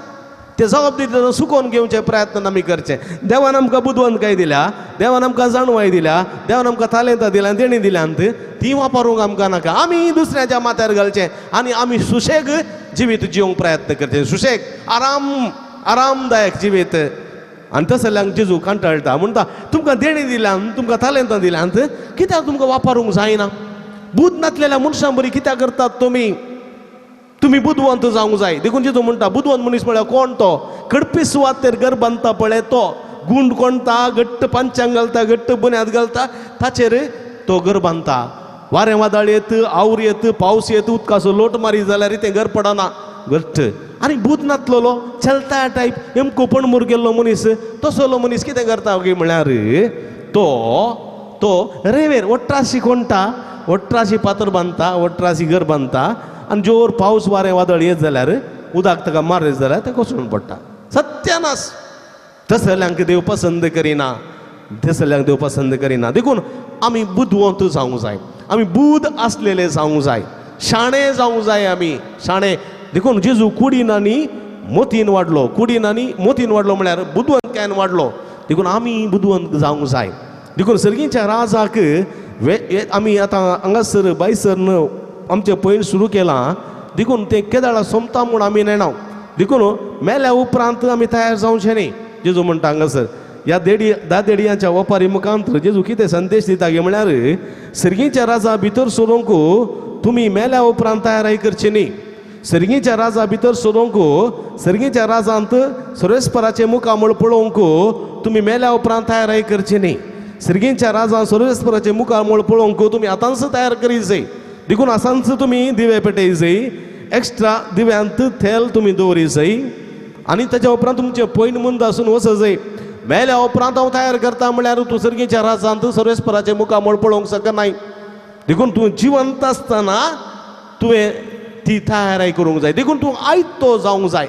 ते जबाबदारी सुकोवन घेवचे प्रयत्न आमी करचे. देवान आमकां बुदवंतकाय दिल्या, देवान आमकां जाणवाय दिल्या, देवान आमकां तालेंतां दिल्या, देणी दिल्यांत, ती वापरूंक आमकां नाका. आमी दुसऱ्याच्या माथ्यार घालचें आनी आमी सुशेग जिवीत जिवंक प्रयत्न करचे, सुशेग आराम आरामदायक जिवीत. आनी तसल्यांक जेजू कंटाळटा, म्हणटा तुमकां देणी दिल्यान, तुमकां तालेंतां दिल्यांत, कित्याक तुमकां वापरूंक जायना? बूद नासलेल्या मनशां बरी कित्याक करतात तुमी? तुमी बुदवंत जावंक जाय. देखून जेजू म्हणटा बुदवंत मनीस म्हळ्यार कोण? तो कडपी सुवातेर घर बांदता पळय तो, गुंड कोणता घट्ट पंचांग घालता, घट्ट बुन्याद घालता, ताचेर तो घर बांदता. वारें वादळ येत, आवर येत, पावस येत, उदकाचो लोट मारी जाल्यार तें घर पडना घट्ट. आनी बूद नातलेलो चलता टायप एमको पणमूर गेल्लो मनीस, तसलो मनीस कितें करता गी म्हळ्यार तो तो रेवेर वट्राशी कोणता, वट्राशी पातर बांदता, वट्राशी घर बांदता आनी जोर पावस वारें वादळ येत जाल्यार उदक ताका मारत जाल्यार तें कोसळून पडटा. सत्यानाश. तसल्यांक देव पसंद करिना, तसल्यांक देव पसंद करिना. देखून आमी बुदवंत जावंक जाय, आमी बूद आसलेले जावंक जाय, शाणे जावंक जाय आमी शाणे. देखून जेजू कुडीन आनी मोतीन वाडलो, कुडीन आनी मोतीन वाडलो म्हळ्यार बुदवंतकायेन वाडलो. देखून आमी बुदवंत जावंक जाय. देखून सर्गीच्या राजाक आमी आतां हांगासर बायसर आमचें पयण सुरू केलां, देखून तें केदाळा सोंपता म्हूण आमी नेणाव. देखून मेल्या उपरांत आमी तयार जावचें न्ही. जेजू म्हणटा हांगासर ह्या देडी धा देडयांच्या वपारी मुखांत जेजू कितें संदेश दिता गे म्हळ्यार सर्गीच्या राजा भितर सरूंक तुमी मेल्या उपरांत तयाराय करची न्ही. सर्गीच्या राजा भितर सरूंक, सर्गीच्या राजांत सर्वेस्पराचें मुखामळ पळोवंक तुमी मेल्या उपरांत तयाराय करची न्ही. सर्गीच्या राजान सर्वेस्पराचें मुखामळ पळोवंक तुमी आतांच तयार करी जाय. देखून आसांच तुमी दिवे पेटय जाय, एक्स्ट्रा दिव्यांत तेल तुमी दवरी जाय आनी ताच्या उपरांत तुमचें पयन मुंद आसून वच जाय. मेल्या उपरांत हांव तयार करता म्हळ्यार तूं सर्गीच्या राजांत सर्वेस्पराचें मुखामळ पळोवंक शकनाय. देखून तूं जिवंत आसतना तुवें ती तयाराय करूंक जाय. देखून तूं आयतो जावंक जाय.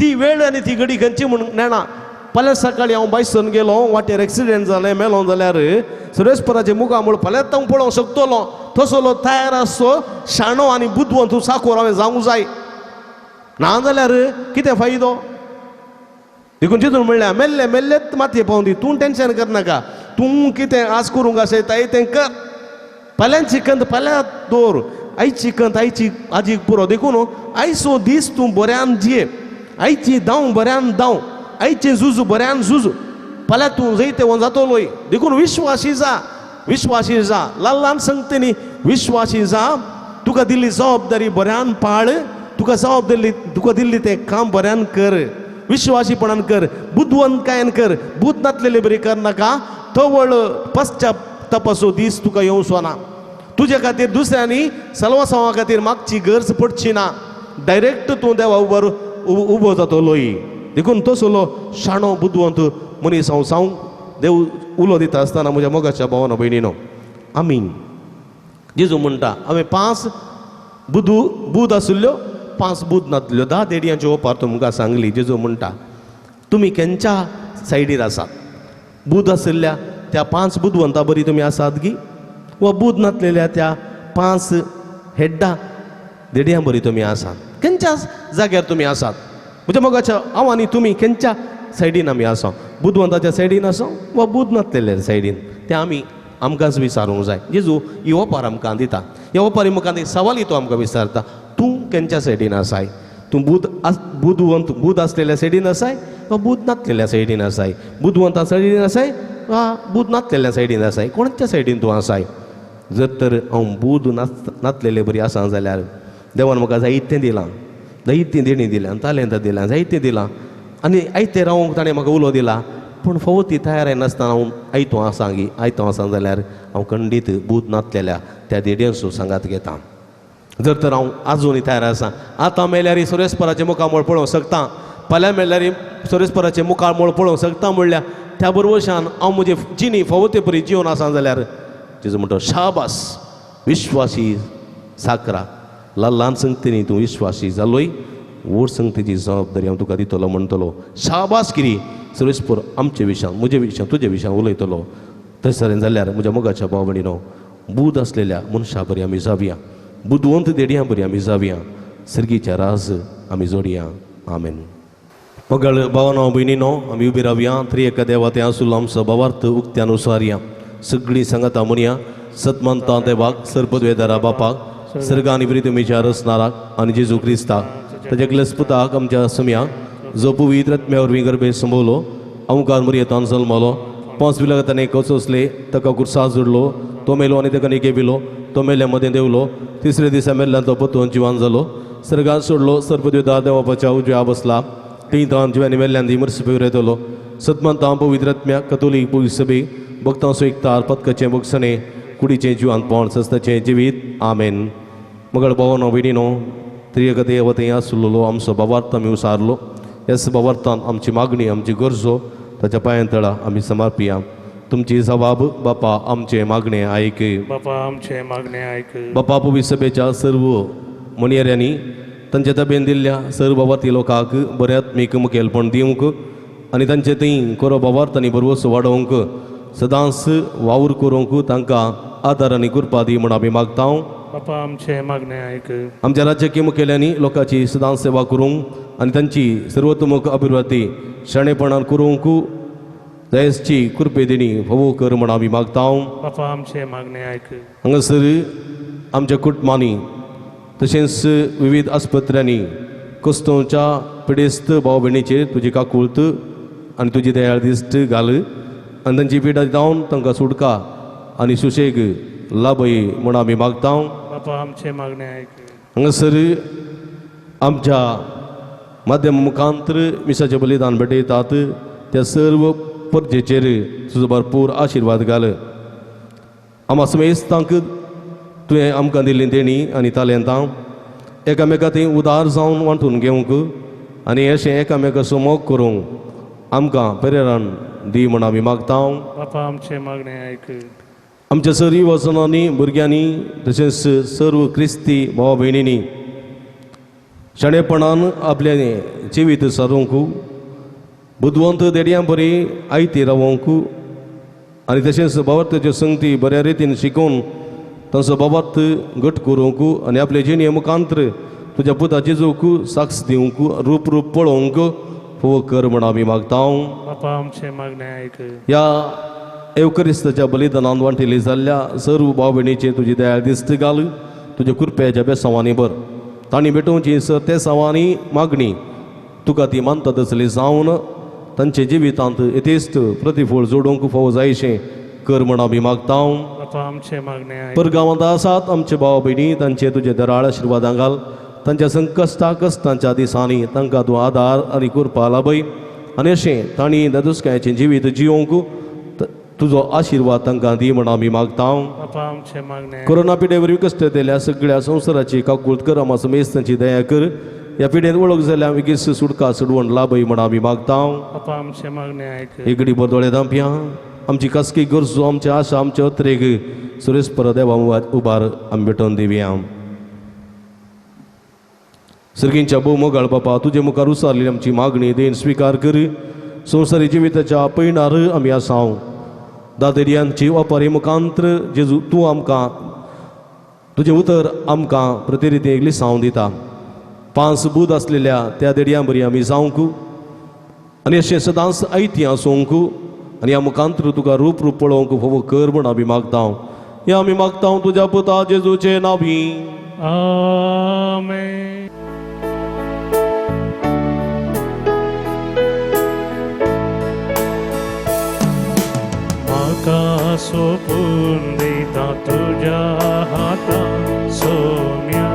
ती वेळ आनी ती घडी खंयची म्हूण नेणा. फाल्यां सकाळीं हांव बायसन गेलो, वाटेर एक्सिडेंट जालें, मेलो जाल्यार सर्वेस्पराचें मुखामळ फाल्यांच हांव पळोवंक शकतलो. तसलो तयार आसचो शाणो आनी बुदवंत चाकोर हांवें जावंक जाय. ना जाल्यार कितें फायदो? देखून चिंतून म्हणल्यार मेल्ले मेल्लेच मातये पावूं दी, तूं टेंशन करनाका. तूं कितें आज करूंक आसयताय तें कर. फाल्यांची कंत फाल्यां दवर, आयची कंत आयची आजीक पुरो. देखून आयचो दीस तूं बऱ्यान जिये, आयची धांव बऱ्यान धांव, आयचें झूज बऱ्यान झूज, फाल्यां तूं जैतेवंत जातलोय. देखून विश्वासी जा, विश्वासी जा, ल्हान ल्हान संगतींनी विश्वासी जा. तुका दिल्ली जबाबदारी बऱ्यान पाळ, तुका जबाबदारी तुका दिल्ली तें काम बऱ्यान कर, विश्वासीपणान कर, बुदवंतकायेन कर, बुद नातलेले बरी कर नाका. तवळ पश्चातापाचो दीस तुका येवचो ना. तुजे खातीर दुसऱ्यांनी सलवासांवा खातीर मागची गरज पडची ना, डायरेक्ट तूं देवा उबर उबो जातलोय. देखून तसलो शाणो बुदवंत मनीस हांव जावंक देव उलो दिता आसतना म्हज्या मोगाच्या भावानो भयणीनो, आमी जेजू म्हणटा हांवें 5 बुद आशिल्ल्यो, 5 बुद नातल्यो, 10 देडयांच्यो ओपार तुमकां सांगली. जेजू म्हणटा तुमी केंच्या सायडीर आसात? बुद आशिल्ल्या त्या 5 बुदवंता बरी तुमी आसात गी, वा बुद नातलेल्या त्या 5 हेड्डा देडयां बरी तुमी आसात? केंच्या जाग्यार तुमी आसात? म्हज्या मोगाच्या हांव आनी तुमी केंच्या सायडीन आमी आसा? बुदवंताच्या सायडीन आसा वा बुद नातलेल्या सायडीन? तें आमी आमकांच विचारूंक जाय. जेजू ही ओपार आमकां दिता, ह्या ओपारी मुखार एक सवाल तो आमकां विचारता, तूं केंच्या सायडीन आसाय? तूं बुदवंत बुद आसलेल्या सायडीन आसाय वा बुद नातलेल्या सायडीन आसाय? बुदवंता सायडीन आसाय वा बुद नातलेल्या सायडीन आसाय? कोणाच्या सायडीन तूं आसाय? जर तर हांव बुद नातलेले बरी आसा जाल्यार देवान म्हाका जायतें दिलां, जायतीं देणीं दिल्यां, तालेंतां दिल्यां, जायतें दिलां आनी आयतें रावंक ताणें म्हाका उलो दिला, पूण फावो ती तयार नासतना हांव आयतो आसा गी आयतो आसा जाल्यार हांव खंडीत बूद नातलेल्या त्या देडयांचो सांगात घेता. जर तर हांव आजुनूय तयार आसा, आतां मेल्यार सुरेशपराचें मुखामळ पळोवंक शकता, फाल्यां मेल्यार सुरेशपराचें मुखामळ पळोवंक शकता म्हणल्यार त्या बरोबरच्यान हांव म्हजे जिणी फावो ते परी जिवन आसा जाल्यार जेजू म्हणटा शाबास विश्वासी साकरा, ल्हान ल्हान संगतींनी तूं विश्वासी जालोय, व्हड संगतीची जबाबदारी हांव तुका दितलो म्हणटलो. शाबास किरी सर्वेस्पर आमचे विशयान, म्हजे विशयान, तुजे विशयान उलयतलो. तशें जाल्यार म्हज्या मोगाच्या भाव भयणीनो, बूद आसलेल्या मनशा बरी आमी जावया, बुदवंत देडयां बरी आमी जावया, सर्गीच्या राज आमी जोडया. आमेन. मगळ भावानो भयणीनो, आमी उबी रावया. त्रिएका देवा ते आसुल्लो आमचो भावार्थ उक्त्यान उसारया. सगळीं सांगाता म्हणया, सतमंता देवाक, सर्पद्वेदारा बापाक, सर्गानी प्रितमीच्या रसनाराक आनी जेजू क्रिस्ताक ताच्या क्लेसपुताक आमच्या सम्याक, जो पवित्र आत्म्या वरवीं गर्भे संभवलो, अंकार मुरयेतान जल्मलो, 5 विलाक ताणें कोसोसले, ताका कुर्सा जोडलो, तो मेलो आनी ताका निके पिलो, तो मेल्या मदें देंवलो, तिसऱ्या दिसा मेल्ल्यान तो परतून जिवान जालो, सर्गान सोडलो, सर्पद्वेदार देवापाच्या उजव्या बसला, थंय तान जिवानी मेल्ल्यान दी मर्सी येतलो. सतमंता पवित्र आत्म्या कतोलीक पवित्र सभे भक्तांचो एकतार पदकाचें भोगसणें कुडीचें जिवानपण सस्ताचें जिवीत. आमेन. मगळ भावानो भयणीनो, त्रिएक देव थंय आसलेलो आमचो भावार्थ आमी उसारलो. ह्याच भावार्थान आमची मागणी आमची गरजो ताच्या पांयां तळा आमी समर्पिया. तुमची जबाब बापा आमचें मागणें आयक. बापा आमचें मागणें आयक. बापा पवित्र सभेच्या सर्व मणयेऱ्यांनी तांच्या तबेन दिल्ल्या सर्व भावार्थी लोकांक बरें आत्मीक मुखेलपण दिवंक आनी तांचे थंय खरो भावार्थ आनी भरवंसो वाडोवंक सदांच वावर करूंक तांकां आदार आनी कृपा दी म्हूण आमी मागता. बापा आमचें मागणें आयक. आमच्या राज्यकीय मुखेल्यांनी लोकांची सदांच सेवा करूंक आनी तांची सर्वतोमुख अभिवृद्धी शाणेपणान करूंक दयेची कृपे दिणी फावो कर म्हूण आमी मागता. बापा आमचें मागणें आयक. हांगासर आमच्या कुटुंबांनी तशेंच विविध आस्पत्र्यांनी क्रिस्तांवच्या पिडेस्त भाव भयणीचेर तुजी काकूळत आनी तुजी दयाळ दिश्ट घाल आनी तांची पिडा जावन तांकां सुटका आनी सुशेग लाभय म्हूण आमी मागता. बापा आमचें मागणें आयक. हांगासर आमच्या माध्यम मुखांतर मिसाचें बलिदान भेटयतात त्या सर्व परजेचेर तुजो भरपूर आशिर्वाद घाल. आमा समेस्तांक तुवें आमकां दिल्ली देणी आनी तालेंतां एकामेका थंय उदार जावन वांटून घेवंक आनी अशें एकामेकाचो मोग करूंक आमकां प्रेरण दी म्हूण आमी मागता. बापा आमचें मागणें आयक. आमच्या सरी वचनांनी भुरग्यांनी तशेंच सर्व क्रिस्ती भाव भयणींनी शाणेपणान आपलें जिवीत सारूंक बुदवंत देडयां बरी आयती रावोंक आनी तशेंच भावार्थाच्यो संगती बऱ्या रितीन शिकोवन तांचो भावार्थ घट करूंक आनी आपले जिणे मुखांत्र तुज्या पुता जेजूक साक्ष दिवंक रूप रूप पळोवंक फोव कर म्हूण आमी मागता. बापा आमचें मागणें आयक. ह्या एवकरिस्ताच्या बलिदानान वांटिली जाल्ल्या सर्व भाव भयणीचे तुजी दया दिस्त घाल तुज्या कृपेच्या बेसांवांनी भर तांणी भेटोवची सर ते सावांनी मागणी तुका ती मानता तसली जावन तांचे जिवितांत येतेस्त प्रतिफळ जोडूंक फावो जायशें कर म्हण आमी मागता. बापा आमचे मागणे आयक. परगांवांत आसात आमचे भाव भयणी तांचे तुजे दराळ आशिर्वादां घाल तांच्या संकश्टा कश्टांच्या दिसांनी तांकां तूं आदार आनी कृपा लाभय आनी अशें तांणी दादोसकायेचें जिवीत जियोवंक तुजो आशिर्वाद तांकां दी म्हण आमी मागता. बापा आमचे मागणे आयक. कोरोना पिडे वरवीं कश्ट येतल्या सगळ्या संवसाराची काकूळत कर आमा समेस्त तांची दया कर ह्या पिडेन वळख जाल्या वेगीच सुटका सुडवण लाभय म्हण आमी मागता. बापा आमचे मागणे आयक. एगडी बरदोळे दांपया आमची खासगी गरजो आमची आशा आमचे अत्रेक सुरेश परदेवा उबार आमी भेटोवन दिवया. सर्गींच्या भोव मोगाळ बापा तुजे मुखार उसारलेली आमची मागणी देन स्विकार कर संवसारी जिविताच्या पयणार आमी आसाव दादरियांची वापारी मुखांत्र जेजू तूं आमकां तुजें उतर आमकां प्रतिरिती लिसांव दिता. पांच बूद आसलेल्या त्या देडयां बरी आमी जावंक आनी अशें सदांच आयती आसूंक आनी ह्या मुखांत्र तुका रूप रूप पळोवंक फावो कर म्हण आमी मागता. ह्या आमी मागता तुज्या पुता जेजूचे नावी. आमेन. म्हाका सोपून दिता तुज्या हाता सोम्या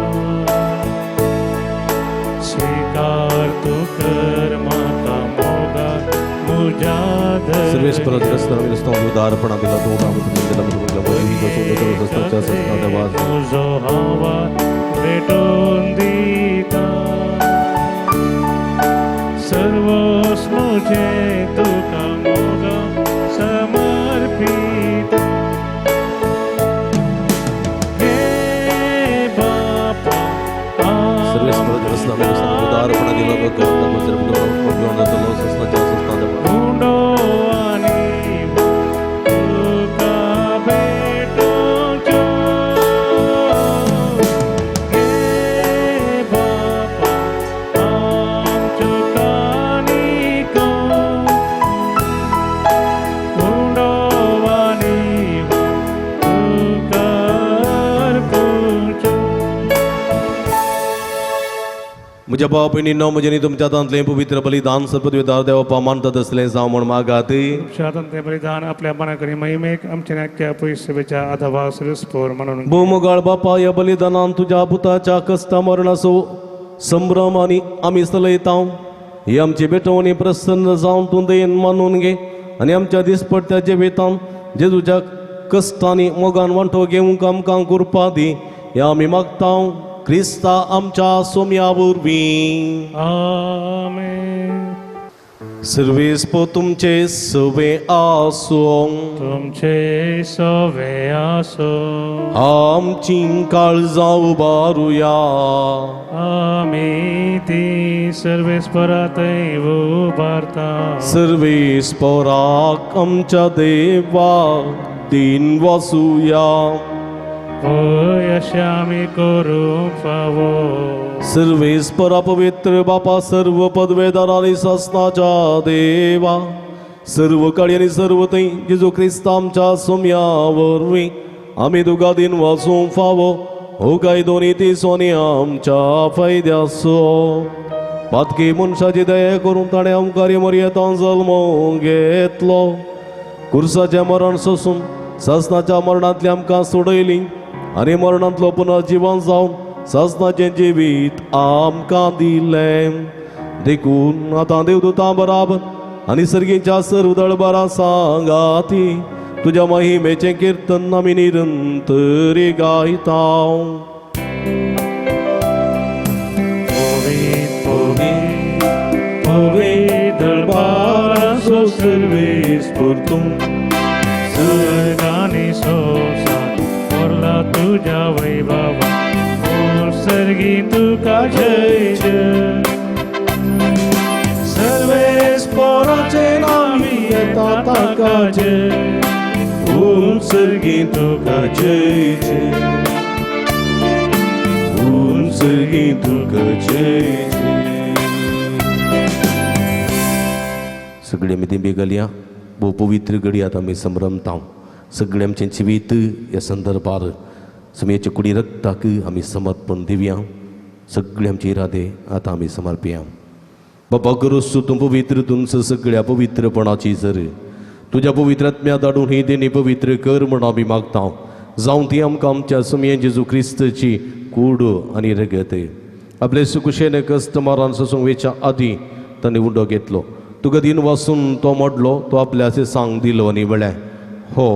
स्वीकार तूं कर म्हाका मोगा मुज्या सर्वेस परत उदारपणा दिला तूं म्हजो हावा भेटोवन दिता सर्वस म्हजें तुका मोगा समर्पित हे बापा. सर्वेस परत उदारपणा दिला उंडो आनी तुका भेटोवचो हे बापा आमच्यो कानिको उंडो आनी तुका अर्पुचो. म्हज्या भाव भयणींनो म्हजें न्ही तुमच्या हातांतलें पवित्र बलिदान सर्पद्विदार देवपा मानतात तसलें जावं म्हण मागात. तुमच्या हातांतलें बलिदान आपल्या मनाकरी महिमेक आमच्या नाक्या पयसुच्या आधावा सुरस्पोर म्हणून. भोवमोगाळ बापा ह्या बलिदानान तुज्या पुताच्या कश्टा मरणाचो संभ्रम आनी आमी चलयता ही आमची भेटवणी प्रसन्न जावन तूं दयेन मानून घे आनी आमच्या दिसपडट्या जिवितान जेजूच्या कश्टांनी मोगान वांटो घेवंक आमकां कृपा दी. ह्या आमी मागता क्रिस्ता आमच्या सोम्या वरवीं. आमेन. सर्वेस पो तुमचे सवे आसूं. तुमचे सवे आसो. आमची काळजां उबारुया. आमी ती सर्वेस्परा थंय उबारता. सर्वेस पोराक आमच्या देवा दिन वासुया. पळय अशें आमी करूंक फावो. सर्वेस परा पवित्र बापा सर्व पदवेदार आनी सासनाच्या देवा सर्व काळी आनी सर्व थंय जेजू क्रिस्त आमच्या सोम्या वरवीं आमी तुका दिन वासूंक फावो हो कायदो नीती सोनी आमच्या फायद्याचो. पातकी मनशाची दया करून ताणें आमकां मर्येतान जल्म घेतलो कुर्साचें मरण सोसून सासनाच्या मरणांतली आमकां सोडयली आनी मरणांतलो पुनर्जिवन जावन सासनाचें जिवीत आमकां दिलें. देखून आतां देवदूतां बराबर आनी सर्गीच्या सर्व दळबारा सांगाती तुज्या महिमेचें किर्तन आमी निरंतर गायता. दरबाराचो सर्वेस पुरतूं सर्गानी संवसार भरला तुज्या वैभवा ओ सर्गी तुका जय जय. सर्वेस पोराचे नामी येता ताका जय ओम सर्गी तुका जय जय ओम सर्गी तुका जय जय. सगळे आमी दिंबी घालया. भोव पवित्र घडी आतां आमी संभ्रमता. सगळें आमचें जिवीत ह्या संदर्भार सुमयेचे कुडी रक्ताक आमी समर्पण दिवया. सगळे आमचे इरादे आतां आमी समर्पया. बाबा करूस तूं पवित्र तुमचं सगळ्या पवित्रपणाची जर तुज्या पवित्र आत्म्या धाडून ही देणी पवित्र कर म्हण आमी मागता. जावं ती आमकां आमच्या सुमये जेजू क्रिस्तची कूड आनी रगत. आपले सुकुशेन कस्टमरान सोसूंक वेच्या आदीं ताणें उंडो घेतलो. तुका दिन वासून तो मोडलो, तो आपल्या अशें सांग दिलो आनी म्हळें, हो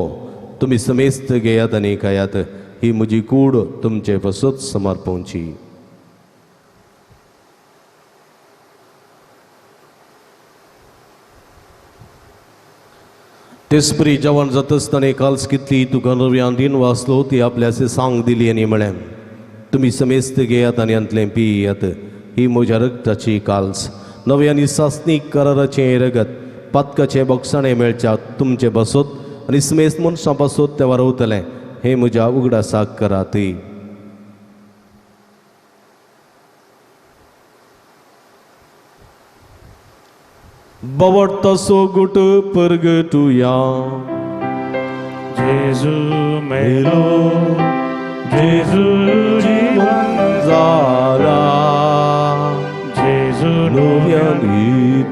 तुमी समेस्त घेयात आनी खायात, ही म्हजी कूड तुमचे पासत समर्पणची. तेसपरी जेवण जातच ताणें काल्स कितली तुका नव्यान दिन वाचलो, ती आपल्या अशें सांग दिली आनी म्हळें, तुमी समेस्त घेयात आनी हांतलें पियात, ही म्हज्या रक्ताची काल्स, नव्या आनी सासणीक कराराचें रगत, पातकाचें बोगसाणें मेळच्या तुमचे पासत आनी समेस्त मनशां पासत तें वारवतलें. हें म्हज्या उगडासाक करात. बवडतो गुट परगटुया. जेजू मेलो, जेजू जिवन जाला, जेजू नव्यान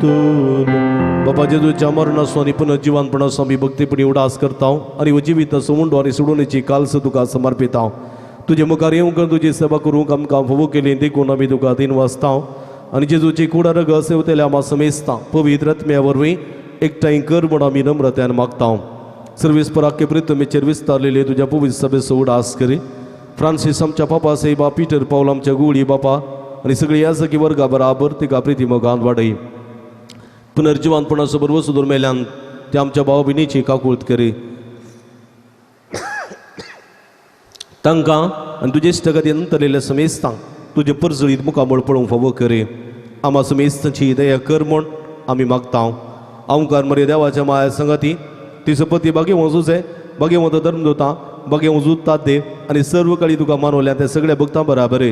तूं. बाबा जेजूच्या मरणाचो आनी पुनर्जिवनपणाचो आमी भक्तीपणी उडास करता आनी जिविताचो उंडो आनी सोडूनेची काल्स तुका समर्पिता. तुजे मुखार येवंक तुजी सेवा करूंक आमकां फावो केली देखून आमी तुका दिन वाचता आनी जेजूची कुडा रगत सेवतल्या आमा समेस्ता पवित्र आत्म्या वरवीं एकठांय कर म्हूण आमी नम्रत्यान मागता. सर्वीस पराके प्रितमेचेर विस्तारलेले तुज्या पवित्र सभेचो उडास करी. फ्रांसीस आमच्या पापा सेबा, पिटर पावल आमच्या गुळी बापा आनी सगळी याजकी वर्गा बराबर तिका प्रिती मोगान वाडय. पुनर्जिवनपणाचो बरोबर सुदूर मेल्यान ते आमच्या भाव भयणीची काकूळत करी. तांकां आनी तुजे इश्टगती नंतरलेल्या समेस्तांक तुजे परजळीत मुखामळ पळोवंक फावो करी. आमा समेस्तांची दया कर म्हूण आमी मागता. आमकार मरे देवाच्या माया संगाती ती सपती बागे वचूचे बागे वता धर्मदोता बागे वचूतात देव आनी सर्व काळी तुका मानवल्या त्या सगळ्या भक्तां बराबर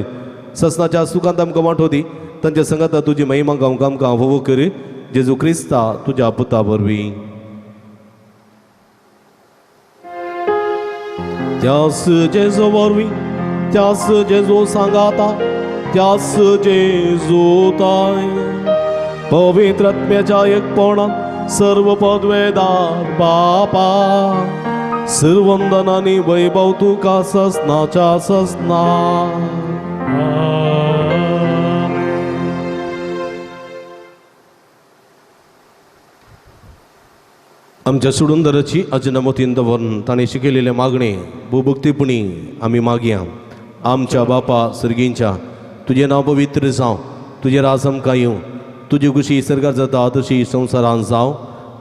ससनाच्या सुखांत आमकां वांटो दी. तांच्या संगाता तुजी महिमा गावंक आमकां फावो करी. जेजू क्रिस्ता तुज्या पुता वरवीं. त्यास जेजू वरवीं, त्यास जेजू सांगाता, त्यास जेजू ताय पवित्र आत्म्याच्या एकपणान सर्व पदवेदार बापा सर्वंदनानी वैभव तुका ससनाच्या ससना. आमच्या सुडुंदराची अजनमतीन दवरून ताणें शिकयलेलें मागणें भोवभक्तीपणी आमी मागया. आमच्या बापा सर्गींच्या, तुजें नांव पवित्र जावं, तुजें राज आमकां येवं, तुजी खुशी सर्गार जाता तशी संवसारान जावं.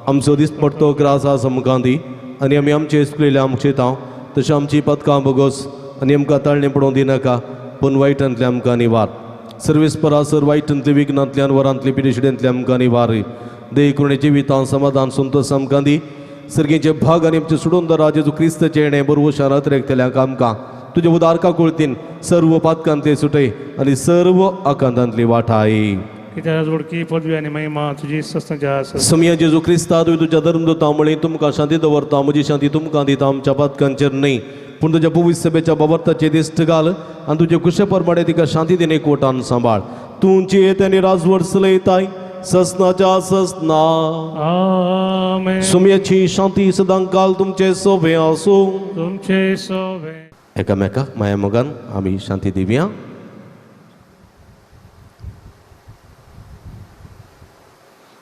आमचो दिसपडतो ग्रास आज आमकां दी आनी आमी आमचे चुकलेले आमकां शितां तशें आमची पदकां बोगस आनी आमकां ताळणें पडोवंक दिनाका, पूण वायटांतलें आमकां निवार. सर्वीस परासर वायटांतले विघ्नांतल्यान वरांतले पिडेशिडेंतले आमकां निवार. देव जिवितान समाधान संतोष आमकां दी. सर्गीचे भाग आनी आमचे सुडून जेजू क्रिस्तचें येणें बरवशान अतिरेकतल्यांक आमकां तुजे उदार काकुळतीन सर्व पातकांतले सुटय आनी सर्व आकांतांतली वाठाय. कित्याक जोडकी पदवी आनी महिमा तुजी ससनाच्या ससना. समिया जेजू क्रिस्ता तुवें तुज्या धर्मदूता म्हळें तुमकां शांती दवरता, म्हजी शांती तुमकां दिता, आमच्या पातकांचेर न्हय पूण तुज्या पवित्र सभेच्या बाबर्ताचेर दिश्ट घाल आनी तुजे कुशे प्रमाणे तिका शांती दिने कोटान सांबाळ. तुमची येत आनी राजवट चलयताय ससनाच्या ससना. आमेन. सुमयाची शांती सदांकाल तुमचे सोबे आसूं. तुमचे सोबे. एकामेकाक माया मोगान आमी शांती दिवया.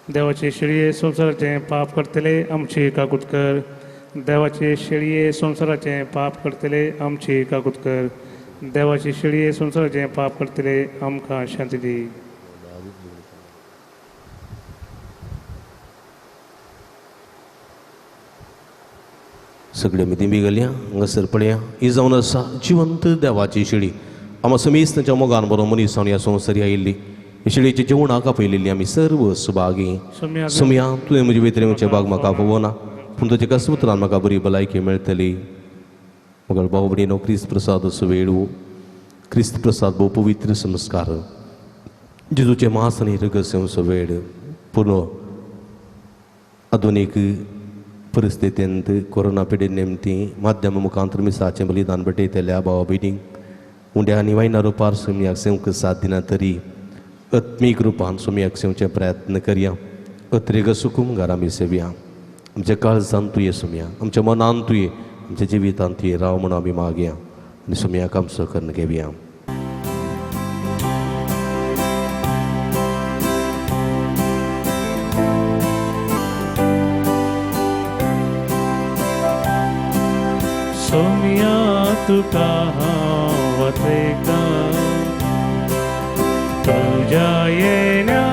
देवाचे शेळये संवसाराचें पाप करतले आमची काकूत कर. देवाचे शेळये संवसाराचें पाप करतले आमची काकूत कर. देवाचे शेळये संवसाराचें पाप करतले आमकां शांती दी. सगळे आमी दिंबी घालया, हांगासर पळया, ही जावन आसा जिवंत देवाची शेळी. आमा समीस तांच्या मोगान बरो मनीस जावन ह्या संवसारी आयिल्ली ही शेळीची जेवणाक आपयलेली आमी सर्व सुभागी. सुमया तुवें म्हजे भितर येवचें भाग म्हाका पळोवना, पूण तुज्या कसुत्रान म्हाका बरी भलायकी मेळटली. मगळ भाव भयणीनो, क्रिस्त प्रसाद असो वेळू, क्रिस्त प्रसाद भोव पवित्र संस्कार, जेजूचें मास आनी रगत सेवचो वेळ. पूर्ण आधुनीक परिस्थितींत कोरोना पिडे निमती माध्यम मुखांतर मिसाचें बलिदान भेटयतल्या भावा भयणींक उंड्या आनी वायना रुपार सुमयाक सेवंक साथ दिना तरी आत्मीक रुपान सुमयाक सेवचे प्रयत्न करया. अत्रेग सुकूम घरा आमी सेवया. आमच्या काळजान तुये सुमया, आमच्या मनान तुये, आमच्या जिवितान तुये राव म्हणून आमी मागया आनी सुमयाक आमचो करून घेवया. सोम्या तुका हांव वचयता तुज्या येण्या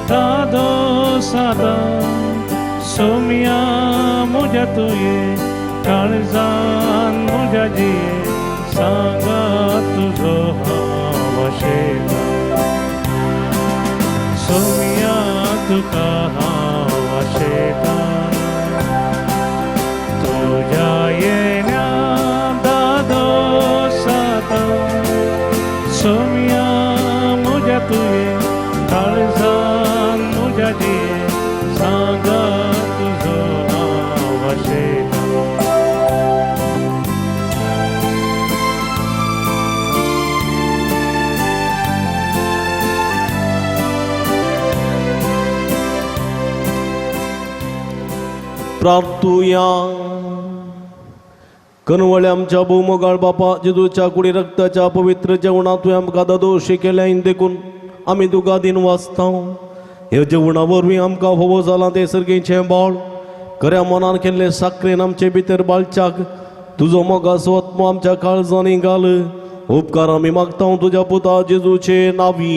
दादो सादा. सोम्या म्हज्या तुये काळजान म्हज्या जिये सांगा तुजो हांव वाशेता. सोम्या तुका हांव वाशेता तुज्या येण्या दादो साता. सोम्या म्हज्या तुये काळजान म्हज्या जिये सांगा तुजो हांव वाशेता. प्रार्थुया. कनवळे आमच्या भोवमोगाळ बापा जेजूच्या कुडी रक्ताच्या पवित्र जेवणांत तुवें आमकां दादोशी केलें देखून आमी तुका दिन वाचता. ह्या जेवणा वरवीं आमकां फावो जालां तें सर्गीचें बाळ खऱ्या मनान केल्ले साकरेन आमचे भितर बाळच्याक तुजो मोगाचो आत्मो आमच्या काळजांनी घाल. उपकार आमी मागता तुज्या पुता जेजूचे नांवी.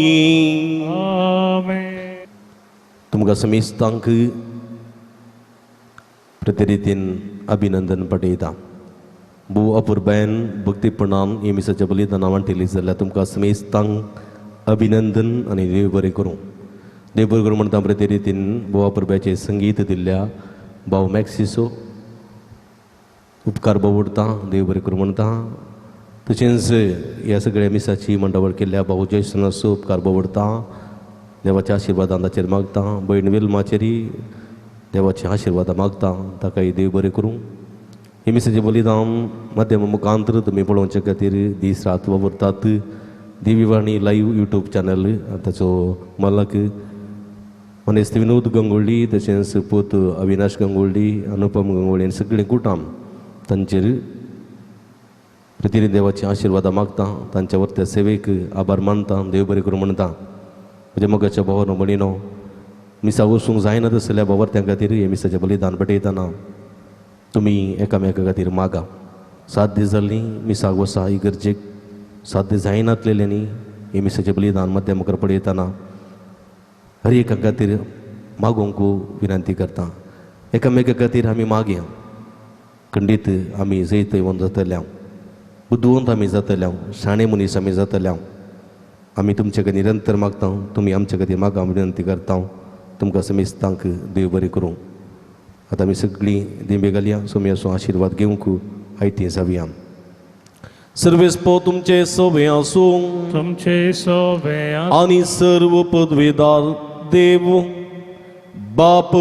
आमेन. तुमकां समेस्तांक प्रतिरितीन अभिनंदन पटयता. भोव अपुरबायेन भक्तीपणान ही मिसाच्या बलिदानां वांटिल्ली जाल्यार तुमकां समेस्तांक अभिनंदन आनी देव बरें करूं. देव बरें करूं म्हणटा प्रतिरितीन भोव अपुरबायेचें संगीत दिल्ल्या भाव मॅक्सिसो उपकार बोवडता. देव बरें करूं म्हणटा. तशेंच ह्या सगळ्या मिसाची मंडवळ केल्ल्या भाऊ जयसनाचो उपकार बोवडता. देवाच्या आशिर्वादान ताचेर मागता. भयण विल्माचेरी देवाच्या आशिर्वादां मागता. ताकाय देव बरें करूं. ही मिसाचें बलिदान माध्यम मुखांतर तुमी पळोवचे खातीर दीस रात वावुरतात. देवीवाणी लायव्ह यूट्यूब चॅनल ताचो मालक मनेस्त विनोद गंगोळ्ळी तशेंच पूत अविनाश गंगोळ्ळी अनुपम गंगोळ्ळी आनी सगळीं कुटाम तांचेर प्रतिनिधी देवाची आशिर्वादां मागता. तांच्या वरत्या सेवेक आभार मानता. देव बरें करूं म्हणटा. म्हज्या मोगाच्या भावानो भयणीनो मिसा वचूंक जायना तसल्या भावार्थ्यां खातीर हे मिसाचें बलिदान भेटयतना तुमी एकामेका खातीर मागा. सात दीस जालीं मिसाक वसा इगर्जेक सात दीस जायनातलेल्यांनी हे मिसाचें बलिदान मध्य मुखार पळयतना हर एका खातीर मागूंक विनंती करता. एकामेका खातीर आमी मागया. खंडीत आमी जैत येवन जातल्या, बुदवंत आमी जातल्या, शाणे मनीस आमी जातल्या. आमी तुमचे खातीर निरंतर मागता. तुमी आमचे खातीर मागा विनंती करता. तुमकां समेस्तांक देव बरें करूं. आतां आमी सगळीं दिंबे घालया. सोम्याचो आशिर्वाद घेवंक आयतीं जावया. सर्वेस्पो तुमचे सोबे आसूं. तुमचे सोबे आनी सर्व पदवेदार देव बाप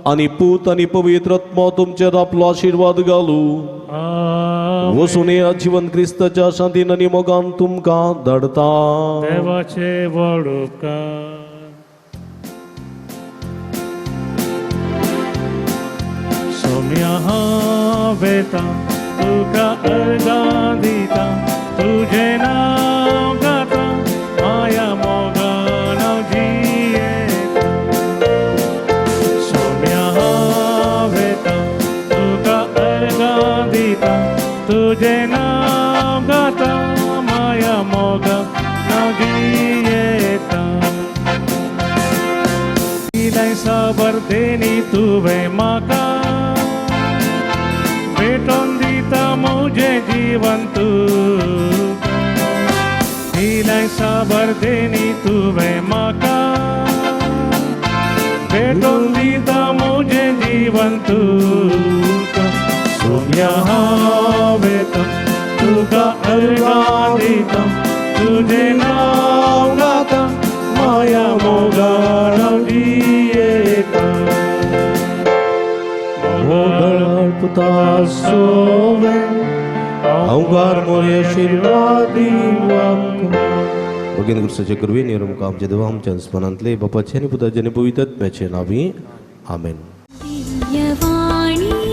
आनी पूत आनी पवित्र आत्मो तुमचेर आपलो आशिर्वाद घालू. वसून ह्या जिवन क्रिस्ताच्या शांतीन आनी मोगान तुमकां धाडता. देवाचे व्हड उपकार. सोम्या हांव वेता तुका अर्गां दिता तुजें नांव गाता माया मोगान हांव जियेता. सोम्या हांव वेता तुका अर्गां दिता तुजें नांव गाता माया मोगान हांव जियेता. दिलाय साबर देणी तुवें म्हाका भेटोवन दिता म्हजें जीवन तूं. दिलाय साबर देणी तुवें म्हाका भेटोवन दिता म्हजें जीवन तूं. सोम्या हांव वेता तुका अर्गां दिता तुजें नांव गाता माया मोगान हांव जियेता. पुता सोवे अवघार मोरे आशीर्वादी आमकां. भगीन क्रिस्ताचे कृपेन निरमुख आमच्या देवा आमच्या स्मरणांतले बापाचे आनी पुताचे आनी पवित्र आत्म्याचे नावी आमेन. दिव्यवाणी.